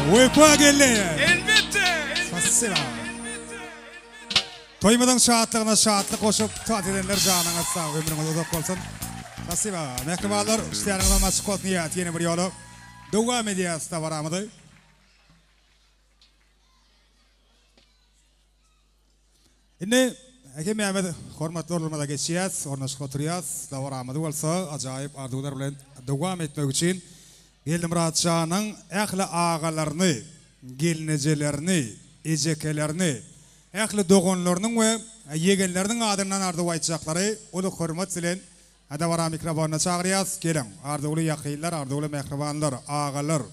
Wepa geldi. Elbetde. Spasiba. Toýumyzyň şatlygyna şatlyk goşup, tans edenler janyňyz sag, ömrüňiz uzak bolsun. Spasiba. Mähribanlar, işleriňizem açyk bolsun diýýäs ýene bir ýola. Dowam edýäs dabaramyzy. Indi hemmämiz hormatly orunlarymyza geçýäs, ornaşyp oturýas. Dabaramyzy bolsa ajaýyp arzuwlar bilen dowam etmek üçin Geldimyrat janyň ähli agalaryny, gelnejelerini, ejekelerini, ähli doganlarynyň we ýegenleriniň adyndan arzuw aýtjaklary uly hormat bilen dabara mikrofonyna çagyrýas. Geliň, arzuwly ýakynlar, arzuwly mähribanlar, agalar,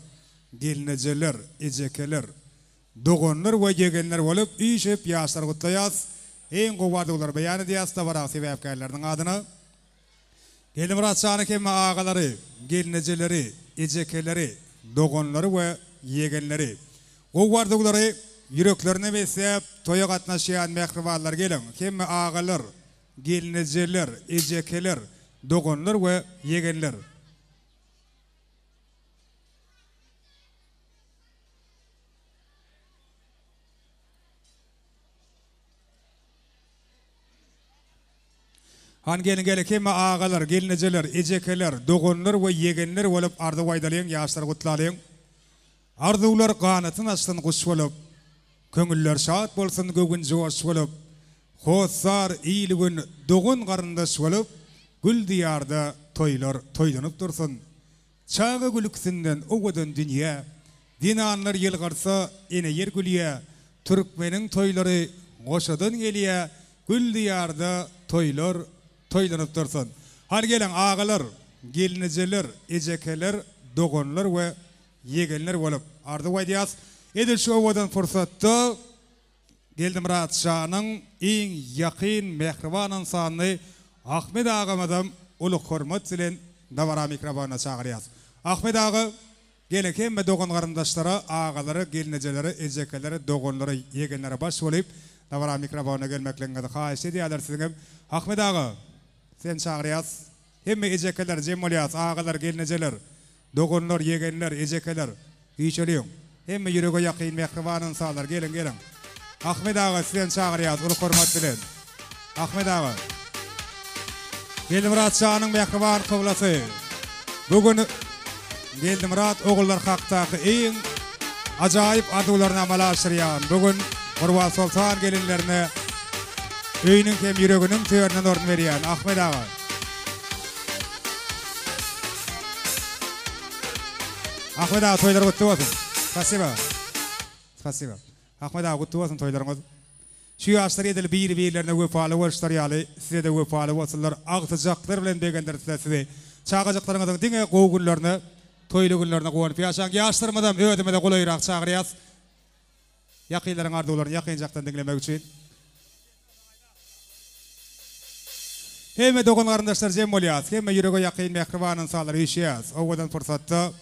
gelnejeler, ejekeler, Doganlar we ýegenler bolup üýşüp ýaşlary gutlaýas. Iň gowy arzuwlary beýan edýäs dabara sebäpkärleriniň adyna. Geldimyrat janyň hemme agalary, gelnejeleri, ejekeleri, doganlary we ýegenleri. Gowy arzuwlary ýüreklerine besläp toýa gatnaşýan mähribanlar geliň hemme agalar, gelnejeler, ejekeler, doganlar we ýegenler. Han gelin gele hemme agalar, gelnejeler, ejekeler, doganlar we ýegenler bolup arzuw aýdalyň, ýaşlary gutlalyň. Arzuwlar ganatyn açsyn guş bolup, köňüller şat bolsun göwün joş bolup, hossar, il-gün, dogan-garyndaş bolup, gül diýarda toýlar toýlanyp dursun. Çaga gülküsinden owadan dünýä, Zenanlar ýylgyrsa, ene ýer gülýä, Türkmeniň toýlary goşadan gelýä, Gül diýarda toýlar toýlanyp dursun. Hany geliň, agalar, gelnejeler, ejekeler, doganlar we ýegenler bolup arzuw aýdýas. Edil şu owadan pursatda Geldimyrat şanyň iň ýakyn mähriban ynsanyny Ahmet agamyzam uly hormat bilen dabara mikrofonyna çagyrýas. Ahmet aga, geliň hemme dogan-garyndaşlara, agalara, gelnejelere, ejekelere, doganlara, ýegenlere baş bolyp dabara mikrofonyna gelmekligiňizi haýyşt edýärler siziňem. Ahmet aga, seni çagyrýas. Hemme ejekeler jem bolýas, agalar, gelnejeler. Doganlar, ýegenler, ejekeler, üýşeliň. Hemme ýürege ýakyn mähriban ynsanlar, geliň, geliň. Ahmet aga, sizem çagyrýas uly hormat bilen. Ahmet aga. Geldimyrat janyň mähriban kyblasy. Bu gün Geldimyrat ogullar hakdaky iň ajaýyp arzuwlaryny amala aşyrýan. Bu gün Gurbansoltan gelinlerine öýüniň hem ýüreginiň töründen orun berýän Ahmet aga. Ahmet aga toýlar gutly bolsun. Spasiba. Spasiba. Ahmet aga gutly bolsun toýlaryňyz. Şu ýaşlar edil biri birlerine wepaly boluşlary ýaly sizede wepaly bolsunlar agtyjaklar bilen begendirsinler sizi. Çagajyklaryňyzyň diňe gowy günlerine toýly günlerine guwanyp ýaşaň. Ýaşlarymyzam özümize golaýrak çagyrýas. Ýakynlaryň arzuwlaryny ýakynjakdan diňlemek üçin. Hemme dogan-garyndaşlar jem bolýas, hemme ýürege ýakyn mähriban ynsanlar üýşýäs. Owadan pursatda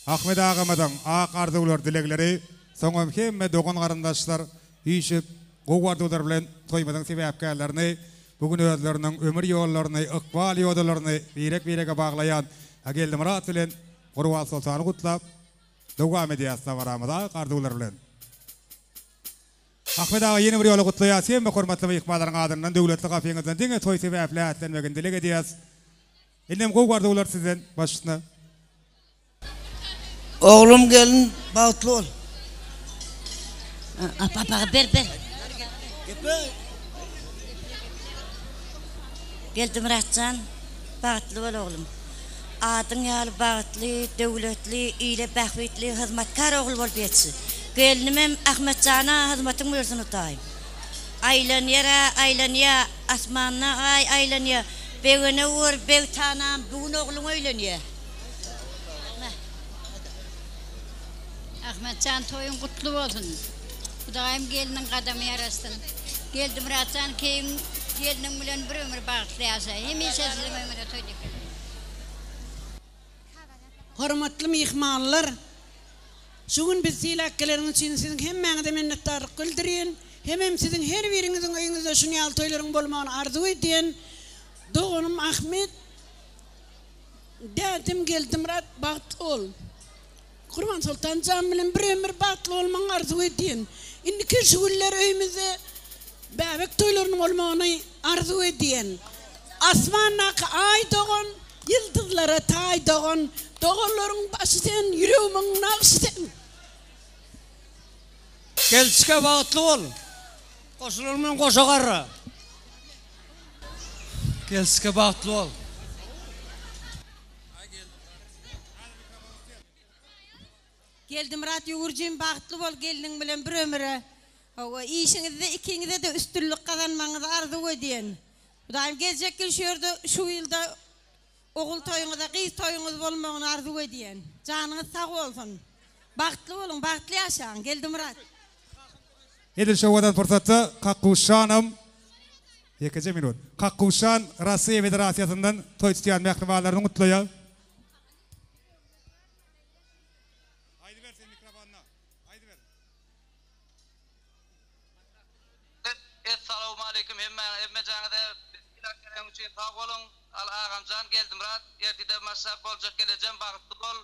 Ahmet agamyzyň ak arzuwlar, dilegleri, soňam hemme dogan-garyndaşlar üýşüp, gowy arzuwlar bilen toýumyzyň sebäpkärlerini, bu gün özleriniň ömür ýollaryny, ykbal ýodalaryny birek-birege baglaýan Geldimyrat bilen Gurbansoltany gutlap, dowam edýäs dabaramyzy ak arzuwlar bilen. Ahmet aga ýene bir ýola gutlaýas hemme hormatly myhmanlaryň adyndan döwletli gapyňyzdan diňe toý sebäpli ätlenmegini dileg edýäs. Indem gowy arzuwlar sizden baş üstüne. Oglum gelin bagtly bol. Apa apa ber ber. Geldimyratjan bagtly bol oglum. Adyň ýaly bagtly, döwletli, ile bähbitli, hyzmatkär ogul bolup ýetişi. Gelnimem Ahmetjana hyzmatyň buýursun Hudaýym. Aýlanýar-a, aýlanýa, asmanda aý aýlanýa, begenewür beg tanam, bu gün ogluň öýlenýä. Ahmetjan toýuň gutly bolsun. Hudaýym gelniň gadamy ýaraşsyn. Geldimyratjan keýiň gelniň bilen bir ömür bagtly ýaşa. Hemişe siziň öňüňde toý depelsin. Hormatly myhmanlar! Şu gün bizi sylap geleniňiz üçin siziň hemmäňize minnetdarlyk bildirýän. Hemem siziň her biriňiziň öýüňizde şuny ýaly toýlaryň bolmagyny arzuw edýän. Doganym Ahmet, dädem Geldimyrat bagtly bol. Gurbansoltan jan bilen bir ömür bagtly bolmagyňy arzuw edýän. Indiki şu günler öýümizde bäbek toýlarynyň bolmagyny arzuw edýän. Asmandaky Aý dogan, ýyldyzlara taý dogan, doganlaryň başy sen, ýüregimiň nagşy sen. Gelşige bagtly bol. Goşular bilen goşa garra. Gelşige bagtly bol. Geldimyrat ýüwürjim bagtly bol gelniň bilen bir ömüre. Hawa işiňizde ikiňizede üstünlik gazanmagyňyzy arzuw edýän. Hudaýym geljek ýyl şu ýerde şu ýylda ogul toýuňyza gyz toýuňyz bolmagyny arzuw edýän. Janyňyz sag bolsun. Bagtly boluň bagtly ýaşaň Geldimyrat. Edil şo owadan pursatda Kakguşjanam Ýekeje minut. Kakguşjan Rossiýa Federasiýasyndan toý tutýan mähribanlaryny gutlaýar. Aýdyber sen mikrofonyna. Aýdyber. Essalawmaleýkim hemmäňize hemmejaňize bizi geleň üçin sag boluň Al agamjan Geldimyrat ertide maşlap boljak gelejem bagtly bol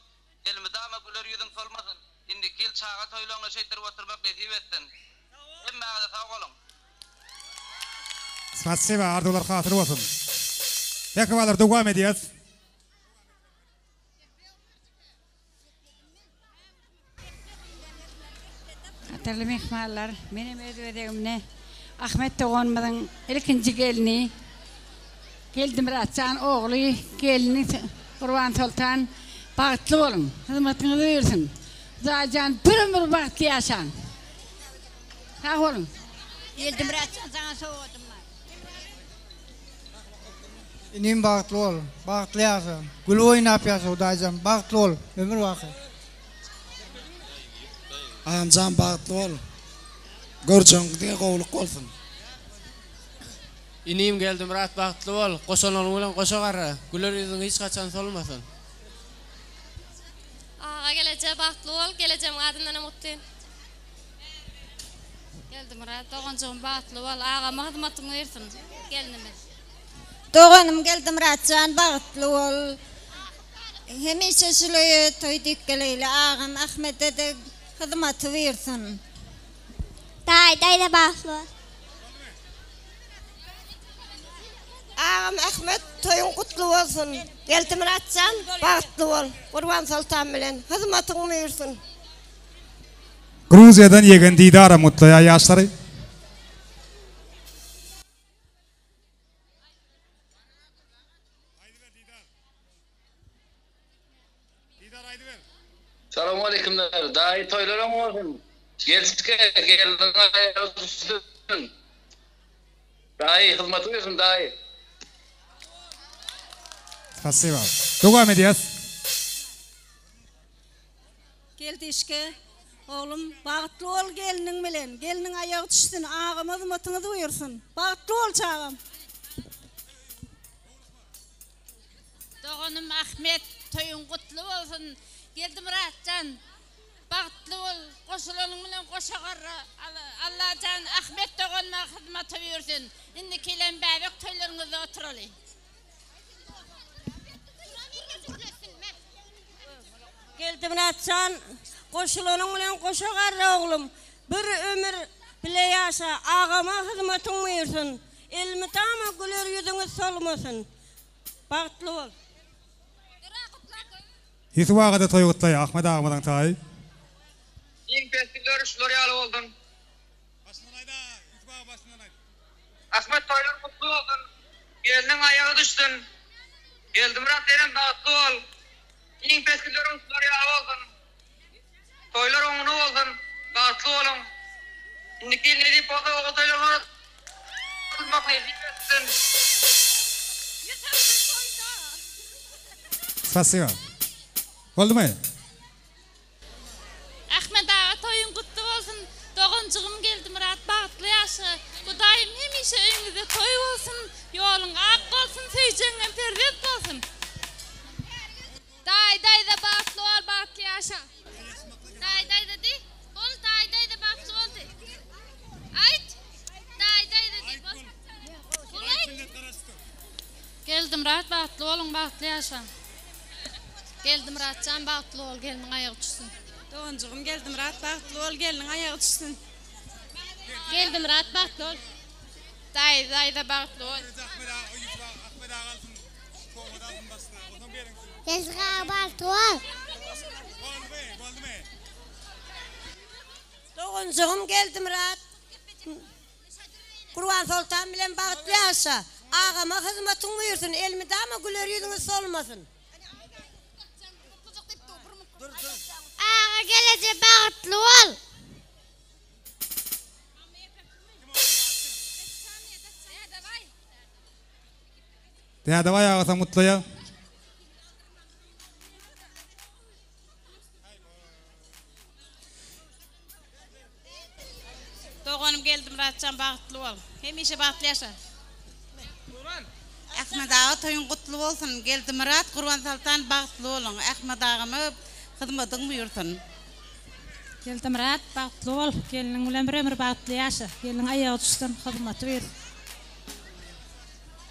elmydama güler ýüzüň solmasyn indiki ýyl çaga toýlaňda şeýtdirip oturmak nesip etsin hemmäňize sag boluň. Spasiba arzuwlar hasyl bolsun. Mähribanlar dowam edýäs. Gadyrly myhmanlar, menem öz gezegimde Ahmet doganymyzyň ilkinji gelni Geldimyratjan ogly, gelni Gurbansoltan bagtly boluň, hyzmatyňyz buýursyn. Hudaýjan bir ömür bagtly ýaşaň. Sag boluň. Geldimyratjan saňa sowgadym bar. Inim bagtly bol, bagtly ýaşa. Gülüp oýnap ýaşa Hudaýjan bagtly bol ömür baky. Agamjan bagtly bol. Görjegiň diňe gowluk bolsun. Inim Geldimyrat bagtly bol, goşalaryň bilen goşa garra, güler ýüzüň hiç haçan solmasyn. Aga geleje bagtly bol, gelejemiň adyndanam gutlaýyn. Geldimyrat doganjygym bagtly bol agama hyzmatyň buýursyn gelnimiz. Doganym Geldimyratjan bagtly bol. Hemişe şul öýe toý diýip geleýli agam Ahmedede hyzmaty buýursyn. Daýy daýza bagtly bol. Agam Ahmet toýuň gutly bolsun. Geldimyratjan bagtly bol Gurbansoltan bilen hyzmatyň buýursyn. Gruziýadan ýegen Didaram gutlaýar ýaşlary. Salowmaleýkimler daýy toýlaryň bolsun gelşike gelniň aýagy düşsün daýy hyzmatyň bolsun daýy. Spasiba. Dowam edýäs. Geldişke, oglum, bagtly bol gelniň bilen, gelniň aýagy düşsün, agama hyzmatyňyz buýursyn. Bagtly bol çagam. Doganym Ahmet toýuň gutly bolsun Geldimyratjan bagtly bol goşulanyň bilen goşa garra Allajan Ahmet doganyma hyzmata buýursyn indiki ýylam bäbek toýlaryňyzda oturaly. Geldimyrat jan, goşulanyň bilen goşa garra oglum. Bir ömür bile ýaşa, agama hyzmatyň buýursyn. Elmydama güler ýüzüňiz solmasyn. Bagtly bol. Ýusup aga-da toý gutlaýar, Ahmet agamyzyň taýy. Iň pes günleri şular ýaly bolsun. Ahmet toýlar gutly bolsun. Gelniň aýagy düşsün. Geldimyrat senem bagtly bol. Iň pes günleriň şular ýaly bolsun. Toýlar oňuna bolsun. Bagtly boluň. Indiki ýyl nesip bolsa ogul toýlaryňyza gatnaşmak nesip etsin. Spasiba. Boldumy? Ahmet aga toýuň gutly bolsun doganjygym Geldimyrat bagtly ýaşa Hudaýym hemişe öýüňizde toý bolsun ýoluň ak bolsun söýjegiňem perzent bolsun. Daýy daýza bagtly bol bagtly ýaşa. Daýy daýza diý bol daýy daýza bagtly bol diý aýt daýy daýza diý bol bol aýt. Geldimyrat bagtly boluň bagtly ýaşaň. Geldimyratjan bagtly bol gelniň aýagy düşsün. Doganjygym Geldimyrat bagtly bol gelniň aýagy düşsün. Geldimyrat bagtly bol. Daýy daýza bagtly bol. Geldimyrat bagtly bol. Doganjygym Geldimyrat Gurbansoltan bilen bagtly ýaşa. Agama hyzmatyň buýursyn, elmydama güler ýüzüňiz solmasyn. Aga geleje bagtly bol. Dädebaý agasam gutlaýar. Doganym Geldimyratjan bagtly bol. Hemişe bagtly ýaşa. Ahmet aga toýuň gutly bolsun. Geldimyrat Gurbansoltan bagtly boluň. Ahmet agama hyzmatyň buýursyn. Geldimyrat bagtly bol. Gelniň bilen bir ömür bagtly ýaşa. Gelniň aýagy düşsün hyzmaty buýursyn.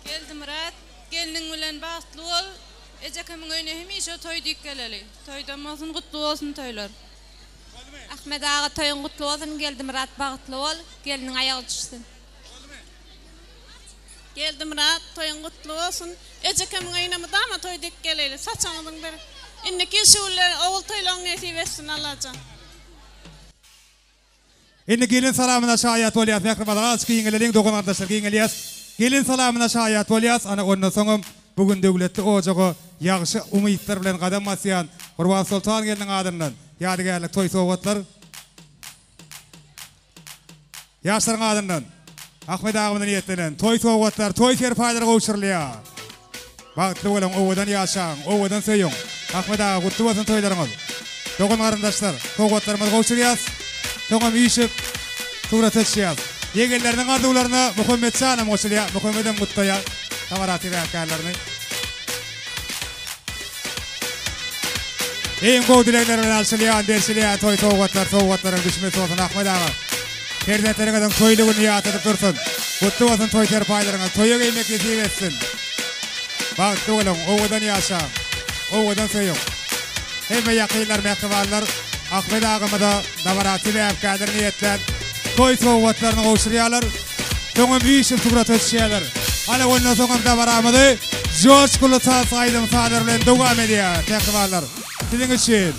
Geldimyrat gelniň bilen bagtly bol. Ejekemiň öýüne hemişe toý diýip geleli. Toýdan bolsun gutly bolsun toýlar. Ahmet aga toýuň gutly bolsun Geldimyrat bagtly bol gelniň aýagy düşsün. Geldimyrat toýuň gutly bolsun Ejekemiň öýüne mydama toý diýip geleli saçaňyzyň bir indiki ýyl şu günler ogul toýlaň nesip etsin Allajan. Indi gelin salamyna şaýat bolýas mähribanlar azajyk giňeleliň dogan gardaşlar giňelýäs gelin salamyna şaýat bolýas ana ondan soňam bu gün döwletli ojaga ýagşy umytlar bilen gadam basýan Gurbansoltan gelniň adyndan ýadygärlik toý sowgatlar Ýaşlaryň adyndan Ahmet agamyza niýetlenen toý sowgatlar, toý serpaýlary gowşurylýar. Bagtly boluň, owadan ýaşaň, owadan söýüň. Ahmet aga gutly bolsun toýlaryňyz. Dogan garyndaşlar, sowgatlarymyzy gowşurýas. Soňam üýşüp surata düşýäs. Ýegenleriniň arzuwlaryna Muhammetjanam goşulýar. Muhammedem gutlaýar dabara sebäpkärlerini. Iň gowy dilegler bilen alşylýan, berşilýän toý sowgatlar, sowgatlaryň düşmesi bolsun Ahmet aga. Perzentleriňiziň toýly gününi ýatladyp dursun. Gutly bolsun toý serpaýlaryňyz, toýa geýmek nesip etsin. Bagtly boluň, owadan ýaşaň, owadan söýüň. Hemme ýakynlar, mähribanlar Ahmet agamyza dabara sebäpkärler niýetlän toý sowgatlaryny gowşurýarlar. Soňam üýşüp surata düşýärler. Ana ondan soňam dabaramyzy joşguly tans aýdym-sazlar bilen dowam edýär. Mähribanlar, siziň üçin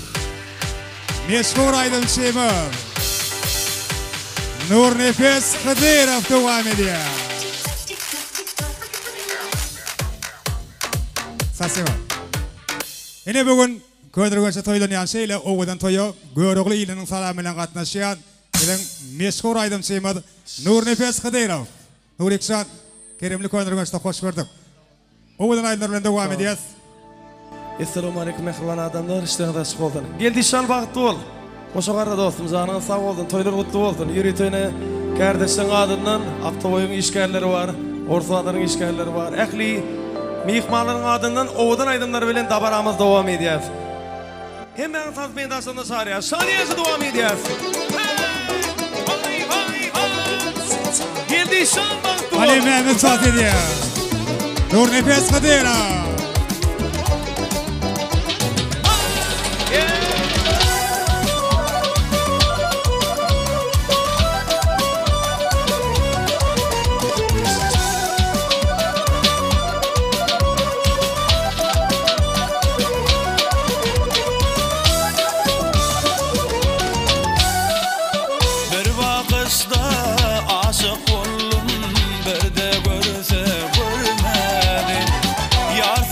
meşhur aýdymçymyz Nurnepes Hydyrow dowam edýär. Sasiba. Ine bu gün Köneürgençde toýlanýan şeýle owadan toýa Görogly iliniň salamy bilen gatnaşýan Biziň meşhur aýdymçymyz Nurnepes Hydyrow. Nurikjan, Keremli Köneürgençde hoş gördük. Owadan aýdymlar bilen dowam edýäs. Essalamualeýkum mähriban adamlar işleriňiz açyk bolsun. Geldi şal bagtly bol. Goşa garra dostum janyňyz sag bolsun toýlar gutly bolsun. Ýörite ine kärdeşleň adyndan Awtoboýyň işgärleri bar, Orsubazaryň işgärleri bar. Ähli myhmanlaryň adyndan owadan aýdymlar bilen dabaramyz dowam edýär. Hemmäňizi tans meýdançasyna çagyrýas. Şanyýaşy dowam edýäs. Geldi şan bagtly bol. Ali Mehmet saz edýär. Nurnepes Hydyrow. Bir bakyşda aşyk boldum, birde görse görmedim. Ýar.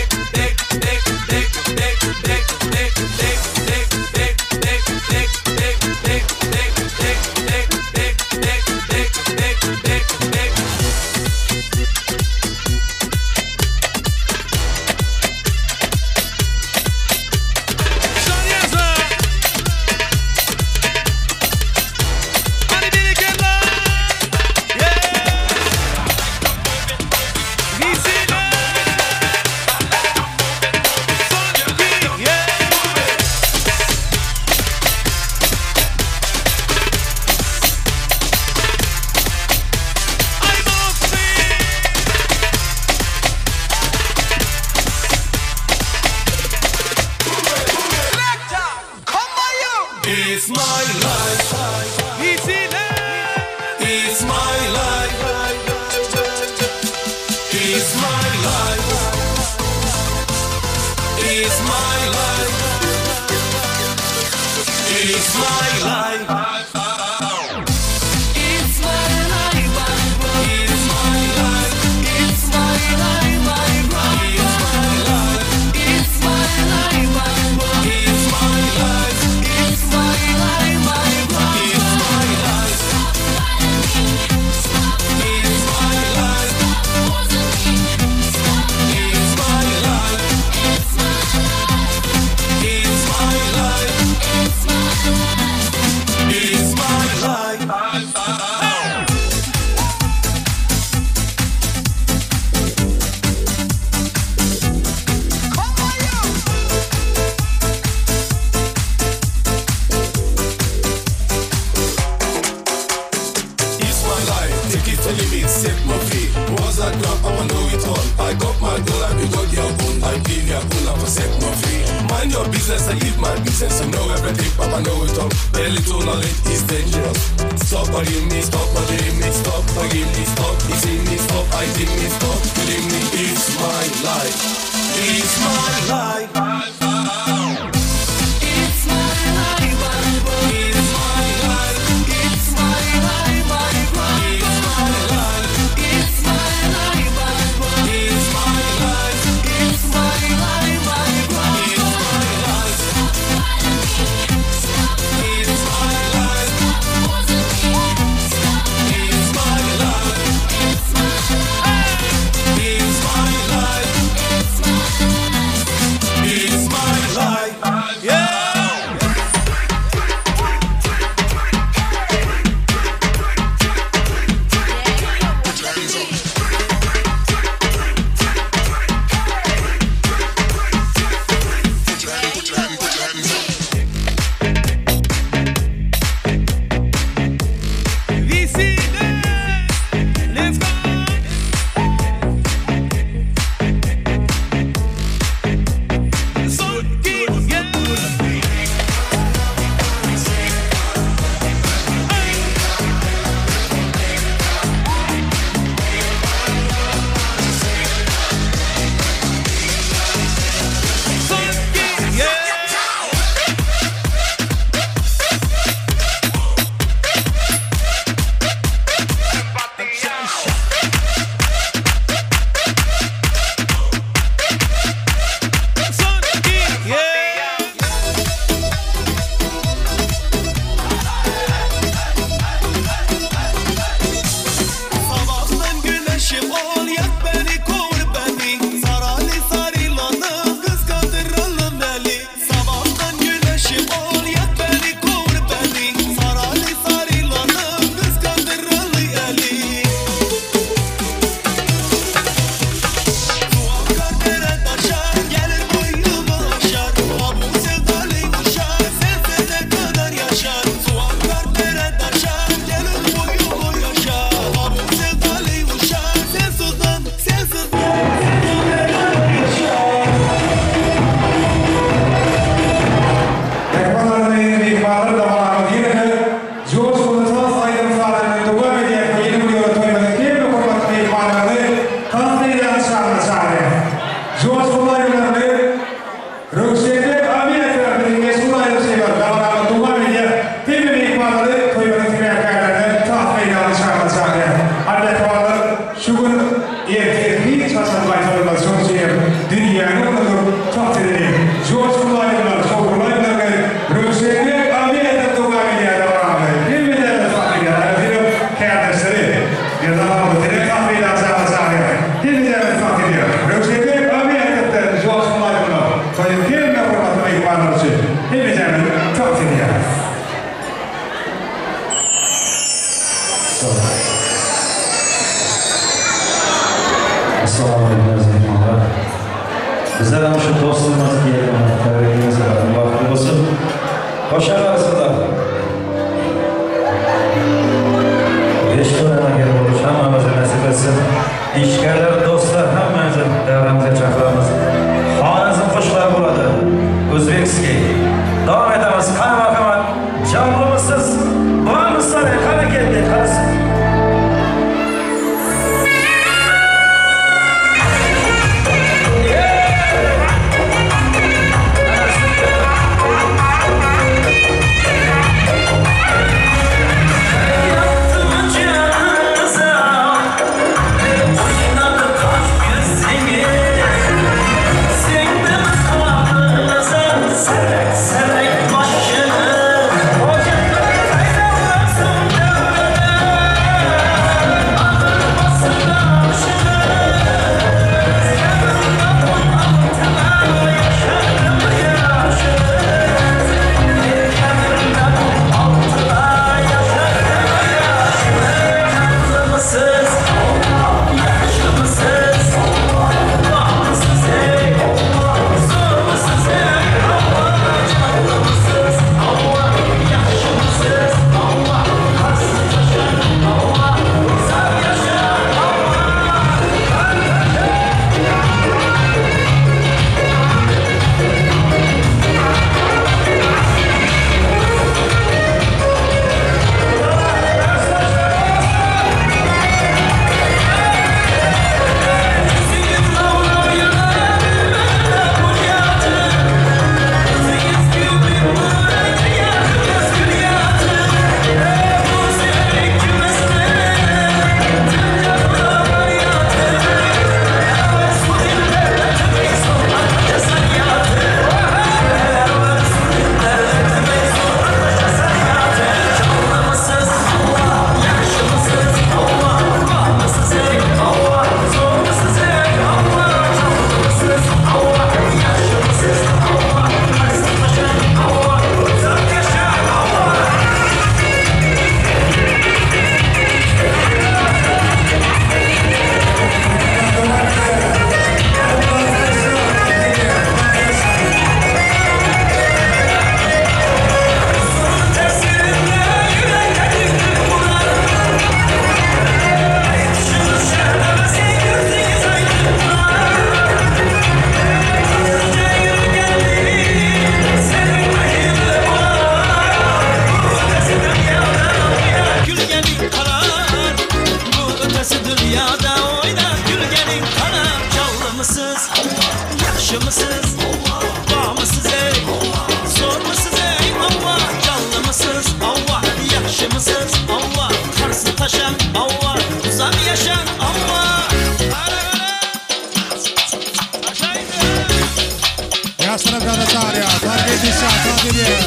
It's my life. It's my life. It's my life. It's my life. It's my life. It's my life. It's my life. It's my life. It's my life. It's my life. It's my life. It's my life. It's my life. It's my life. It's my life, take it or leave it, set my feet. Once I drop, I'ma know it all. I got my goal and you got your own. I give your own, I'ma set my feet. Mind your business, I give my business. I know everything, but I know it all. A little knowledge is dangerous. Stop bugging me, stop bothering me, stop bugging me, stop hitting me, stop hiding me, stop killing me. It's my life. It's my life. It's my life. It's my life. It's my life. It's my life. It's my life. It's my life. It's my life. It's my life. It's my life. It's my life. It's my life. It's my life. Yeah. Let's go. Sabahdan güneşim ol yak beni kor beni Sarali sarılanım kıskandıralım beni Sabahdan güneşim ol yak beni kor beni Sarali sarılanım kıskandıralım eli Su akar dere taşar gelir boynumu aşar Ha bu sevdalı uşar sensiz ne kadar yaşar Su akar dere taşar gelir boynumu aşar Ha bu sevdalı uşar sen sultan sen sultan ne kadar yaşar Myhmanlaryny myhmanlar dabaranyň ýene-de joşgunly tans aýdym-sazyndan dowam edýär we ýene bir ýola toýumyzyň hemme hormatly myhmanlaryny tans meýdanyna çagyryp çagyrýar. Joşgunly aýdymlaryny Röwşenbek Amedow biziň meşhur aýdymçymyz dabaramyz dowam edýär. Hemme myhmanlary toýumyzyň sebäpkärlerini tans meýdanyna çagyryp çagyrýar. Almähmanlar şu gün ertir hiç haçan gaýtalanmaz şonuň üçin hem dünýäni unudyp tans edeliň. Joşgunly aýdymlar, şowhunly aýdymlar bilen Röwşenbek Amedow dowam edýär dabaramyzy. Hemmelerine tans edýär. Aýratynam kärdeşleri Merdan Mamady senem tans meýdanyna çagyryp çagyrýar. Hemmelerine tans edýär. Röwşenbek Amedowdan joşgunly aýdymlar toýuň hemme hormatly myhmanlary üçin hemmelerine tans edýär. Assalamu aleýkum aziz myhmanlar. Bizler hem şu dostumyz gelin täbirimiz bagtly bolsun. Hoşa galsynlar. Beş toýuna gelip boluş hemmämize nesip etsin. Işgärler, dostlar hemmäňizi dabaramyza çakyramyz. Hanymyzyň hoşlar bolady. Uzbekskiý. Dowam edemiz. Kany marhamat. Janlymysyz? Barmysyzlar? Kany geldi? Kany? Yaxşımısınız? Barmısınız ey? Zormusunuz ey? Allah canlımısınız? Allah yaxşımısınız? Allah qarsı taşan Allah uzaq yaşan Allah. Yaşlara bir çağırıyor. Target inşa, target.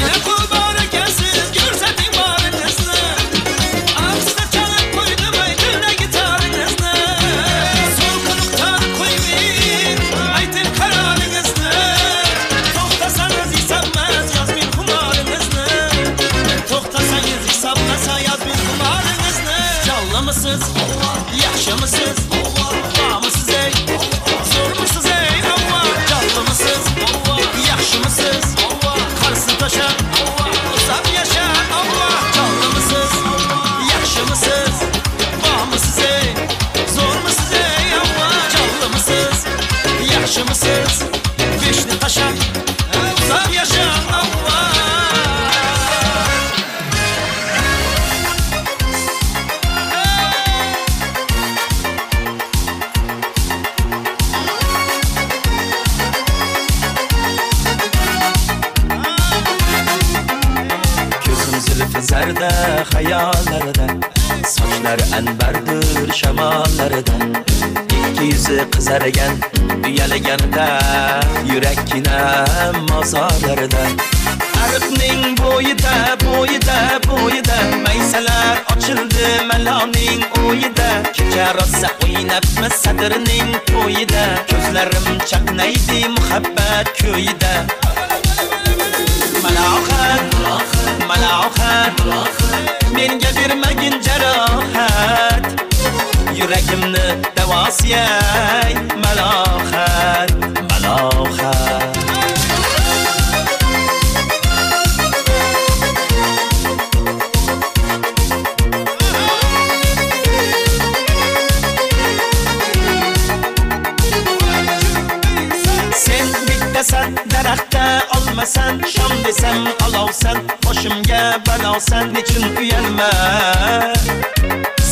Yine kul ekensiz, görsetin barınızı. Aksına çalıp koydum ay gülde gitarınızı. Solkunluktan koymayın, aytın kararınızı. Toxtasanız isammaz, yaz bir humarınızı. Toxtasanız isammasa yaz bir humarınızı. Canlı mısınız, yaxşı mısınız, var mısınız ey, zor musunuz ey Allah? Canlı mısınız, yaxşı mısınız, Qarsı taşa, uzaq yaşa Allah. Canlı mısınız, yaxşı mısınız, var mısınız ey, zor musunuz ey Allah? Canlı mısınız, yaxşı mısınız, beşli taşa, uzaq yaşa Allah. Ko'zim zulfi zarda xayollarda, Sochlari anbardir shamollarda. Ikki yuzi qizargan uyalganda, Yurakkinam mozorlarda. Ariqning bo'yida, bo'yida, bo'yida Maysalar ochildi maloning o'yida. Kecha rosa o'ynabmiz sadrning to'yida, Ko'zlarim chaqnaydi muhabbat ko'yida. Malohat, malohat, menga bermagin jarohat. Yuragimni davosiyay malohat, malohat. Sen bittasan daraxtda olmasan, shom desam olovsan, boshimga balosan, nechun uyalma?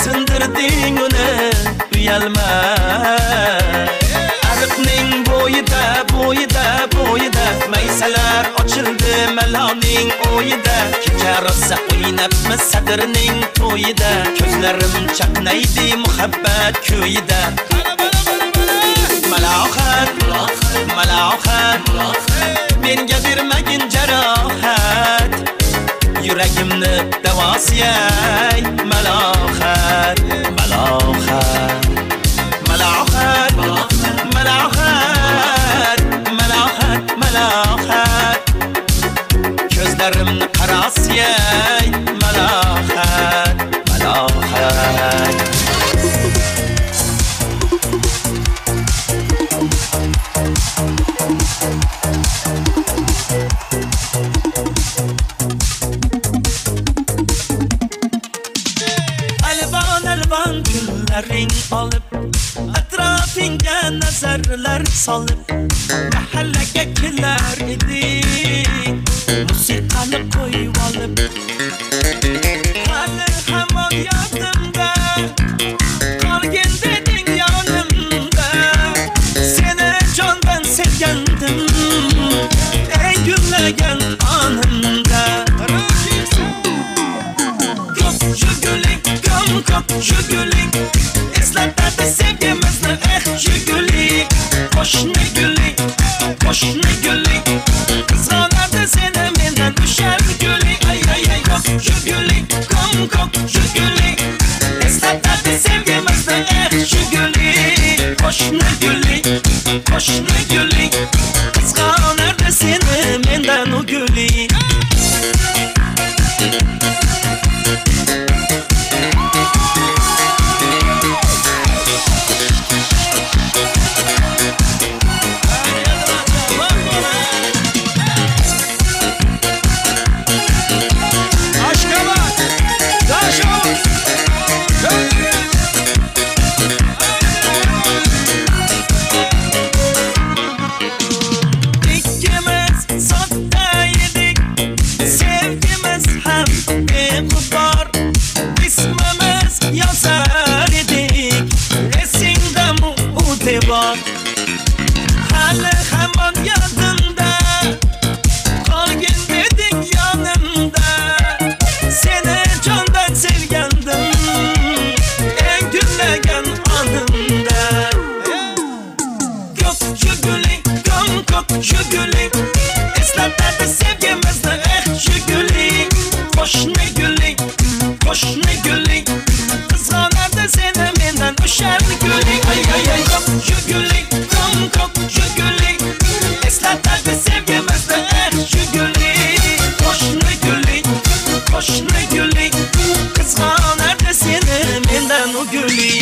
Sindirding uni uyalma. Ariqning bo'yida, bo'yida, bo'yida Maysalar ochildi maloning o'yida. Kecha rosa o'ynabmiz sadrning to'yida, Ko'zlarim chaqnaydi muhabbat ko'yida. Malohat, malohat, menga bermagin jarohat. Yuragimni davosiyay malohat, malohat. Malohat, malohat, malohat, malohat. Ko'zlarimni qarasiyay malohat, malohat. Alvan alvan gullaring olib, atrofingga nazarlar solib, mahallaga kelar eding, musiqani qo'yib olib. Hali hamon yodimda, qolgin deding yonimda. Seni jondan sevgandim, eng gullagan onimda. Ko'k jigulik, kom ko'k jigulik, eslatadi sevgimizni eh jigulik. Qo'shni gulik, qo'shni gulik, qizg'onadi seni mendan o'sha gulik. Ay ay ay ko'k jigulik, kom ko'k jigulik, eslatadi sevgimizni eh jigulik. Qo'shni gulik, qo'shni gulik, qizg'onadi seni mendan u gulik. Aşkabat, Daşoğuz, Ikkimiz sodda edik, Sevgimiz ham beg'ubor, Ismimiz yozar edik, Esingdami u devor? Hali hamon yodimda, Qolgin deding yonimda. Seni jondan sevgandim, Eng gullagan onimda. Ko'k jiguli, ko'm ko'k jiguli, Eslatadi sevgimizni eh jiguli. Qo'shni guli, qo'shni guli, Qizg'onadi seni mendan o'sha guli. Ay ay ay ko'k jiguli, ko'm ko'k jiguli, Eslatadi sevgimizni eh jiguli. Qo'shni guli, qo'shni guli, Qizg'onadi seni mendan u guli.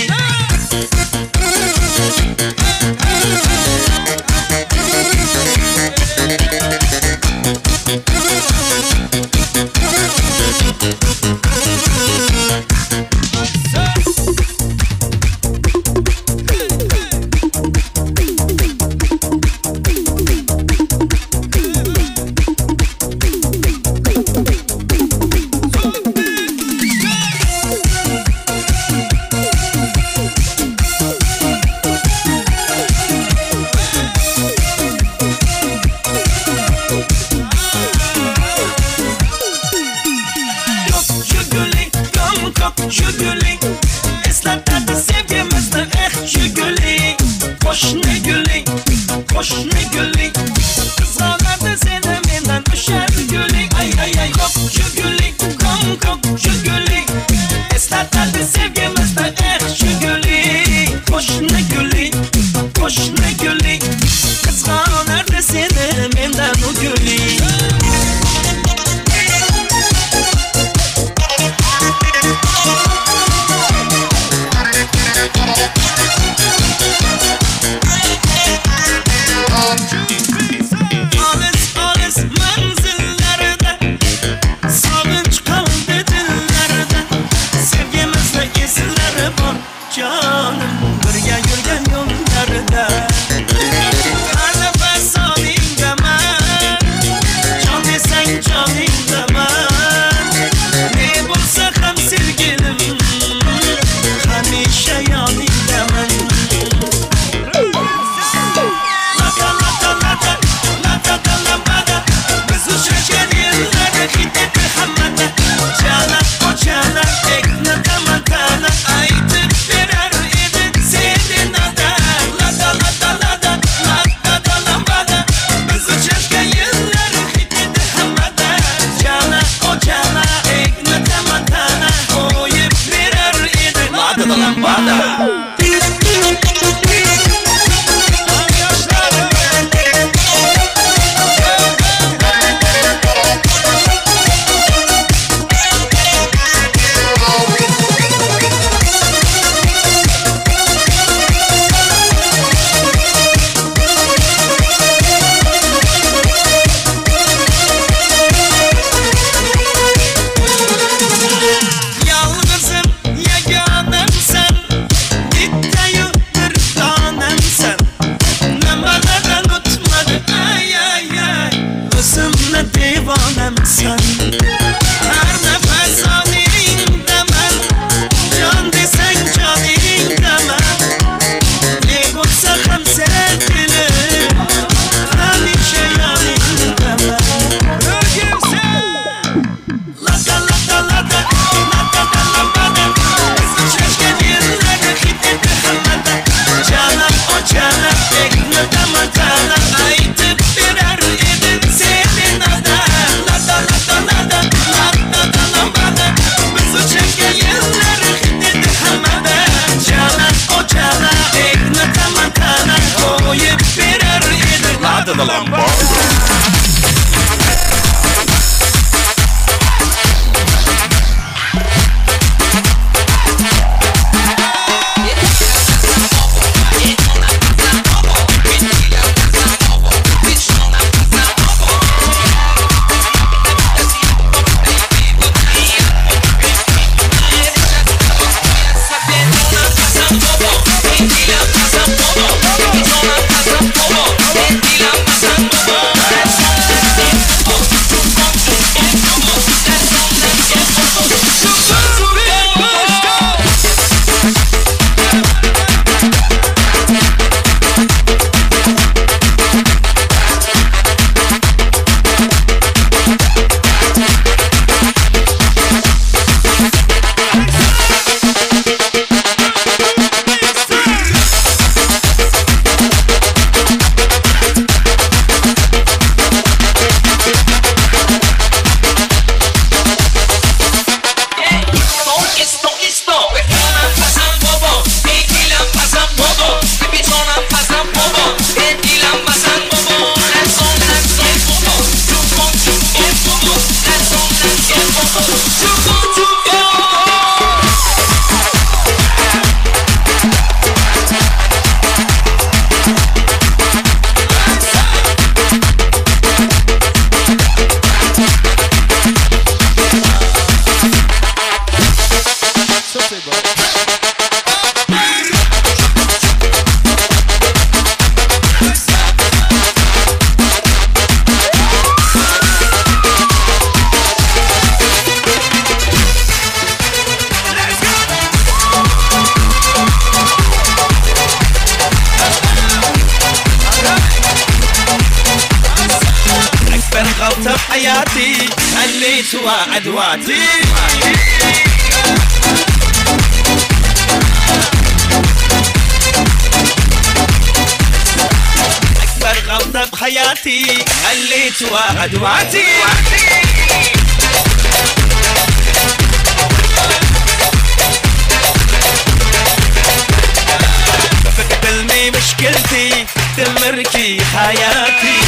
Ko'k jiguli, ko'm ko'k jiguli, Eslatadi sevgimizni eh jiguli. Qo'shni guli, qo'shni guli, Qizg'onadi seni mendan o'sha guli. Ay ay ay ko'k jiguli, ko'm ko'k jiguli, Eslatadi sevgimizni eh jiguli. Qo'shni guli, qo'shni guli, Qizg'onadi seni mendan u guli. Olis olis manzillarda, Sog'inch qoldi dillarda, Sevgimizni izlari bor jonim, Birga yurgan yo'llarda. Har nafas oningdaman, Jon desang joningdaman, Ne bo'lsa ham sevgilim, Hamisha yoningdaman. Lata lata lata, lata da lambada, Biz uchrashgan yillarda hit etdi hammada. Jana o jana, ekna tamantana, Aytib berar edi seni nada. Lata lata lata, lata da lambada, Biz uchrashgan yillar hit etdi hammada. Jana o jana, ekna tamantana, Qo'yib berar edi lata da lambada. Yalg'izim yagonamsan, Bittayu bir donamsan, Nimalardan o'tmadi ay ay ay, O'zimni devonamsan. Har nafas oningdaman, Jon desang joningdaman, Ne bo'lsa ham sevgilim, Hamisha yoningdaman. Lata lata lata, lata da lambada, Biz uchrashgan yillarda hit etdi hammada. Jana o jana, ekna tamantana, Aytib berar edi seni nada. Lata lata lata, lata بحياتي خليت وعدواتي. أكبر غلطة بحياتي خليت وعدواتي. فكتلني مشكلتي تمركي حياتي.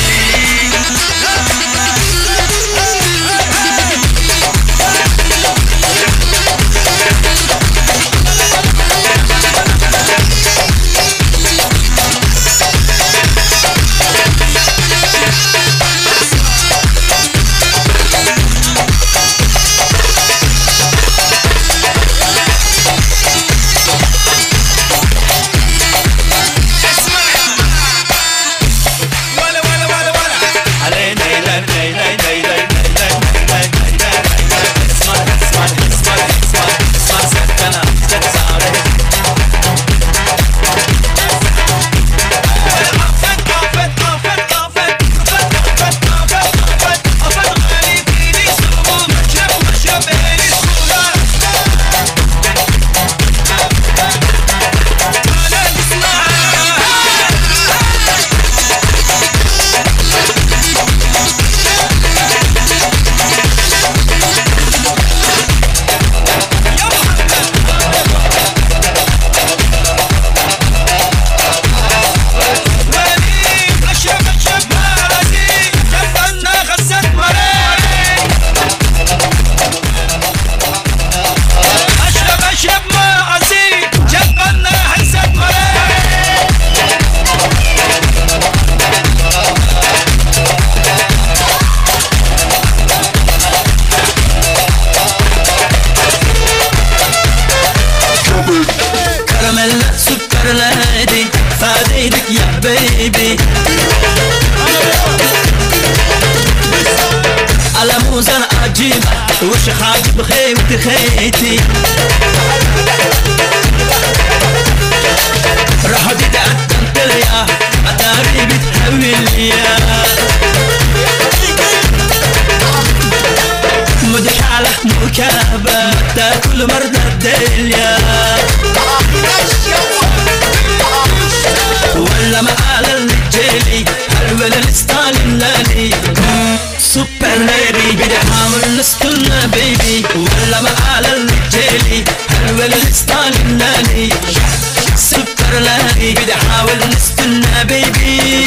وش خاجب خيمة خيتي راح تتقدم تليا اتاري بتهوي ليا مدحالة مكابة تاكل مرضى الدنيا ولا مقال الجيلي هل ولا الستالين لالي سوبر ليدي بدي حاول نستنى بيبي ولا مقال الجيلي هل ولا الستالين لالي سوبر ليدي بدي حاول نستنى بيبي.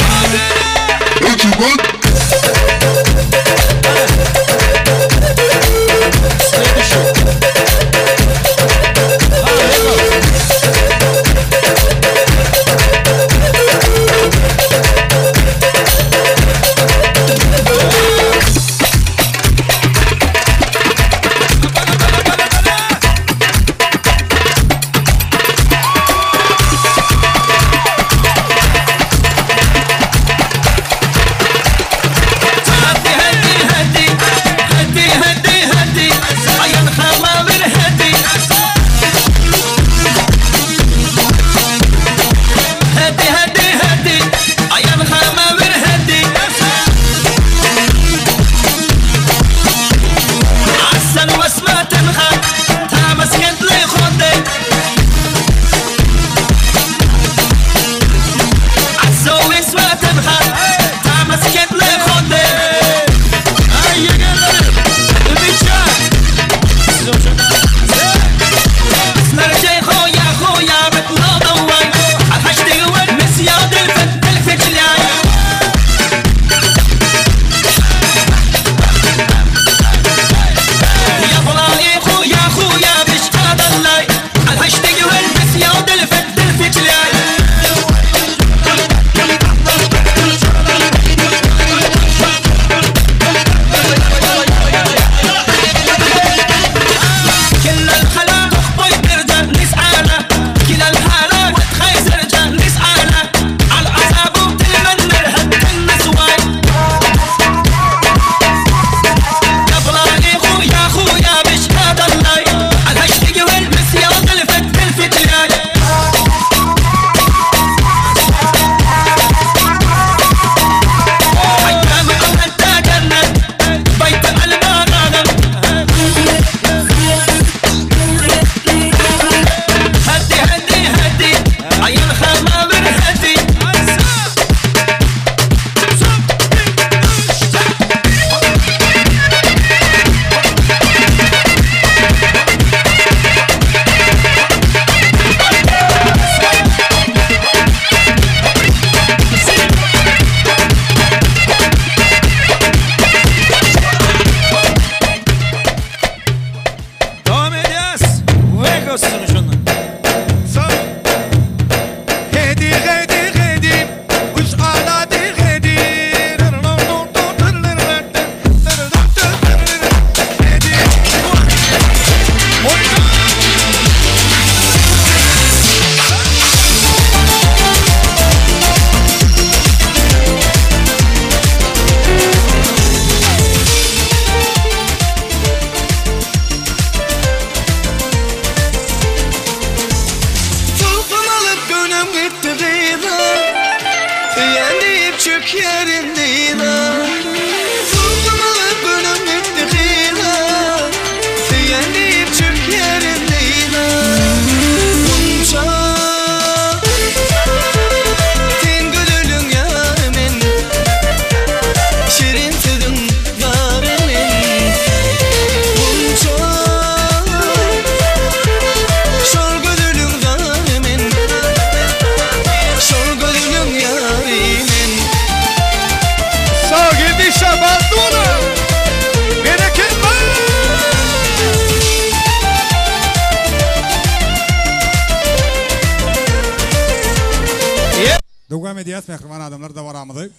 Dowam edýäs mähriban adamlar dabaramyzy.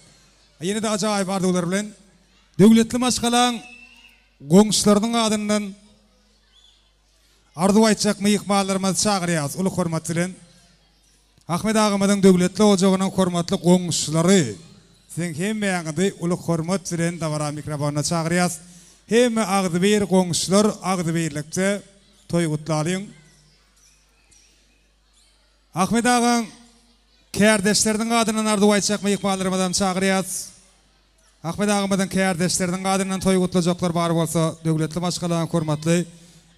Ýene-de ajaýyp arzuwlar bilen döwletli maşgalaň goňşularynyň adyndan arzuw aýtjak myhmanlarymyzy çagyrýas uly hormat bilen. Ahmet agamyzyň döwletli ojagynyň hormatly goňşulary siziň hemmäňizi uly hormat bilen dabara mikrofonyna çagyrýas. Hemme agzybir goňşular agzybirlikde toý gutlalyň. Ahmet agaň kärdeşleriniň adyndan arzuw aýtjak myhmanlarymyzam çagyrýas. Ahmet agamyzyň kärdeşleriniň adyndan toý gutlajaklar bar bolsa, döwletli maşgalanyň hormatly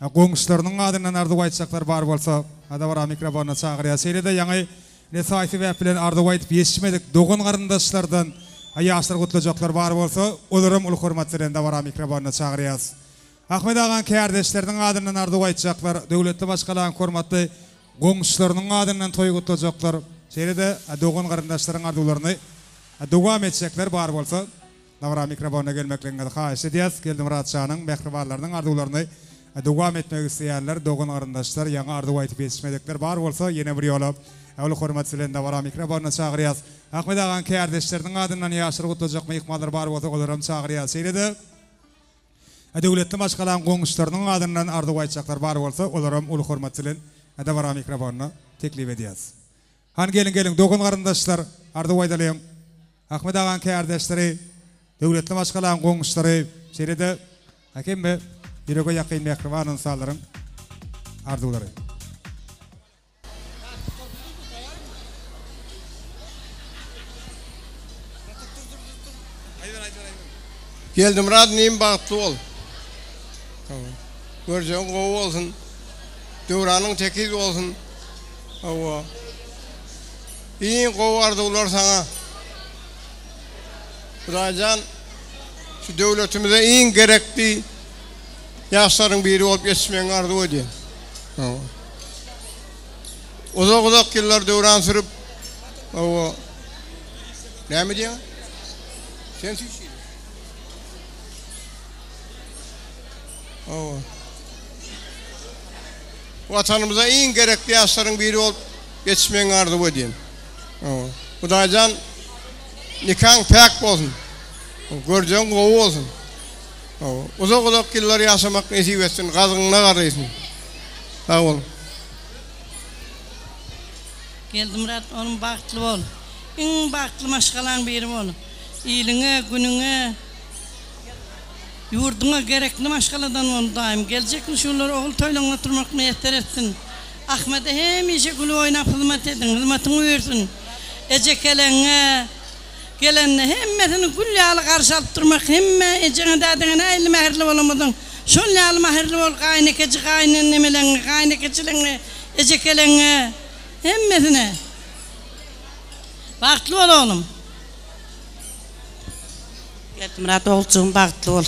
goňşularynyň adyndan arzuw aýtjaklar bar bolsa, dabara mikrofonyna çagyrýas. Şeýle-de ýaňy ne saý-sebäp bilen arzuw aýdyp ýetişmedik dogan-garyndaşlardan ýaşlar gutlajaklar bar bolsa, olaram uly hormat bilen dabara mikrofonyna çagyrýas. Ahmet agaň kärdeşleriniň adyndan arzuw aýtjaklar, döwletli maşgalanyň hormatly goňşularynyň adyndan toý gutlajaklar, şeýle-de dogan-garyndaşlaryň arzuwlaryny dowam etjekler bar bolsa, dabara mikrofonyna gelmekligiňizi haýyş edýäs. Geldimyrat şanyň mähribanlarynyň arzuwlaryny dowam etmek isleýänler, dogan-garyndaşlar, ýaňy arzuw aýdyp ýetişmedikler bar bolsa, ýene bir ýola uly hormat bilen dabara mikrofonyna çagyrýas. Ahmet agaň kärdeşleriniň adyndan ýaşlar gutlajak myhmanlar bar bolsa, olaram çagyrýas. Şeýle-de. Döwletli maşgalaň goňşularynyň adyndan arzuw aýtjaklar bar bolsa, olaram uly hormat bilen dabara mikrofonyna teklip edýäs. Hany geliň geliň dogan garyndaşlar arzuw aýdalyň. Ahmet agaň kärdeşleri, döwletli maşgalaň goňşulary, şeýle-de hemme ýürege ýakyn mähriban ynsanlaryň arzuwlary. Geldimyrat inim bagtly bol. Görjegiň gowy bolsun. Döwranyň tekiz bolsun. Hawa. Iň gowy arzuwlar saňa. Hudaýjan şu döwletimize iň gerekli ýaşlaryň biri bolup ýetişmegiňi arzuw edýän. Hawa. Uzak-uzak ýyllar döwran sürüp, hawa. Näme diýýäň? Sen süýşýän. Hawa. Watanymyza iň gerekli ýaşlaryň biri bolup ýetişmegiňi arzuw edýän. Hawa. Hudaýjan nikaň päk bolsun. Görjegiň gowy bolsun. Hawa. Uzak-uzak ýyllar ýaşamak nesip etsin. Gazygyňda garrysyn. Sag boluň. Geldimyrat oglum bagtly bol. Iň bagtly maşgalaň biri bol. Iliňe, günüňe, ýurduňa gerekli maşgaladan bol Hudaýym. Geljek nuşular ogul toýlaryňda oturmak miýesser etsin. Ahmede hemişe gülüp oýnap hyzmat ediň, hyzmatyň buýursyn. Ejekeleňe gelende hemmesini gül ýaly garşy alyp durmak hemme ejeňe dädeňe nähili mähirli bolamydyň şol ýaly mähirli bol gaýynekeji gaýynenemeleňe gaýynekeçileňe ejekeleňe hemmesine bagtly bol oglum. Geldimyrat oguljygym bagtly bol.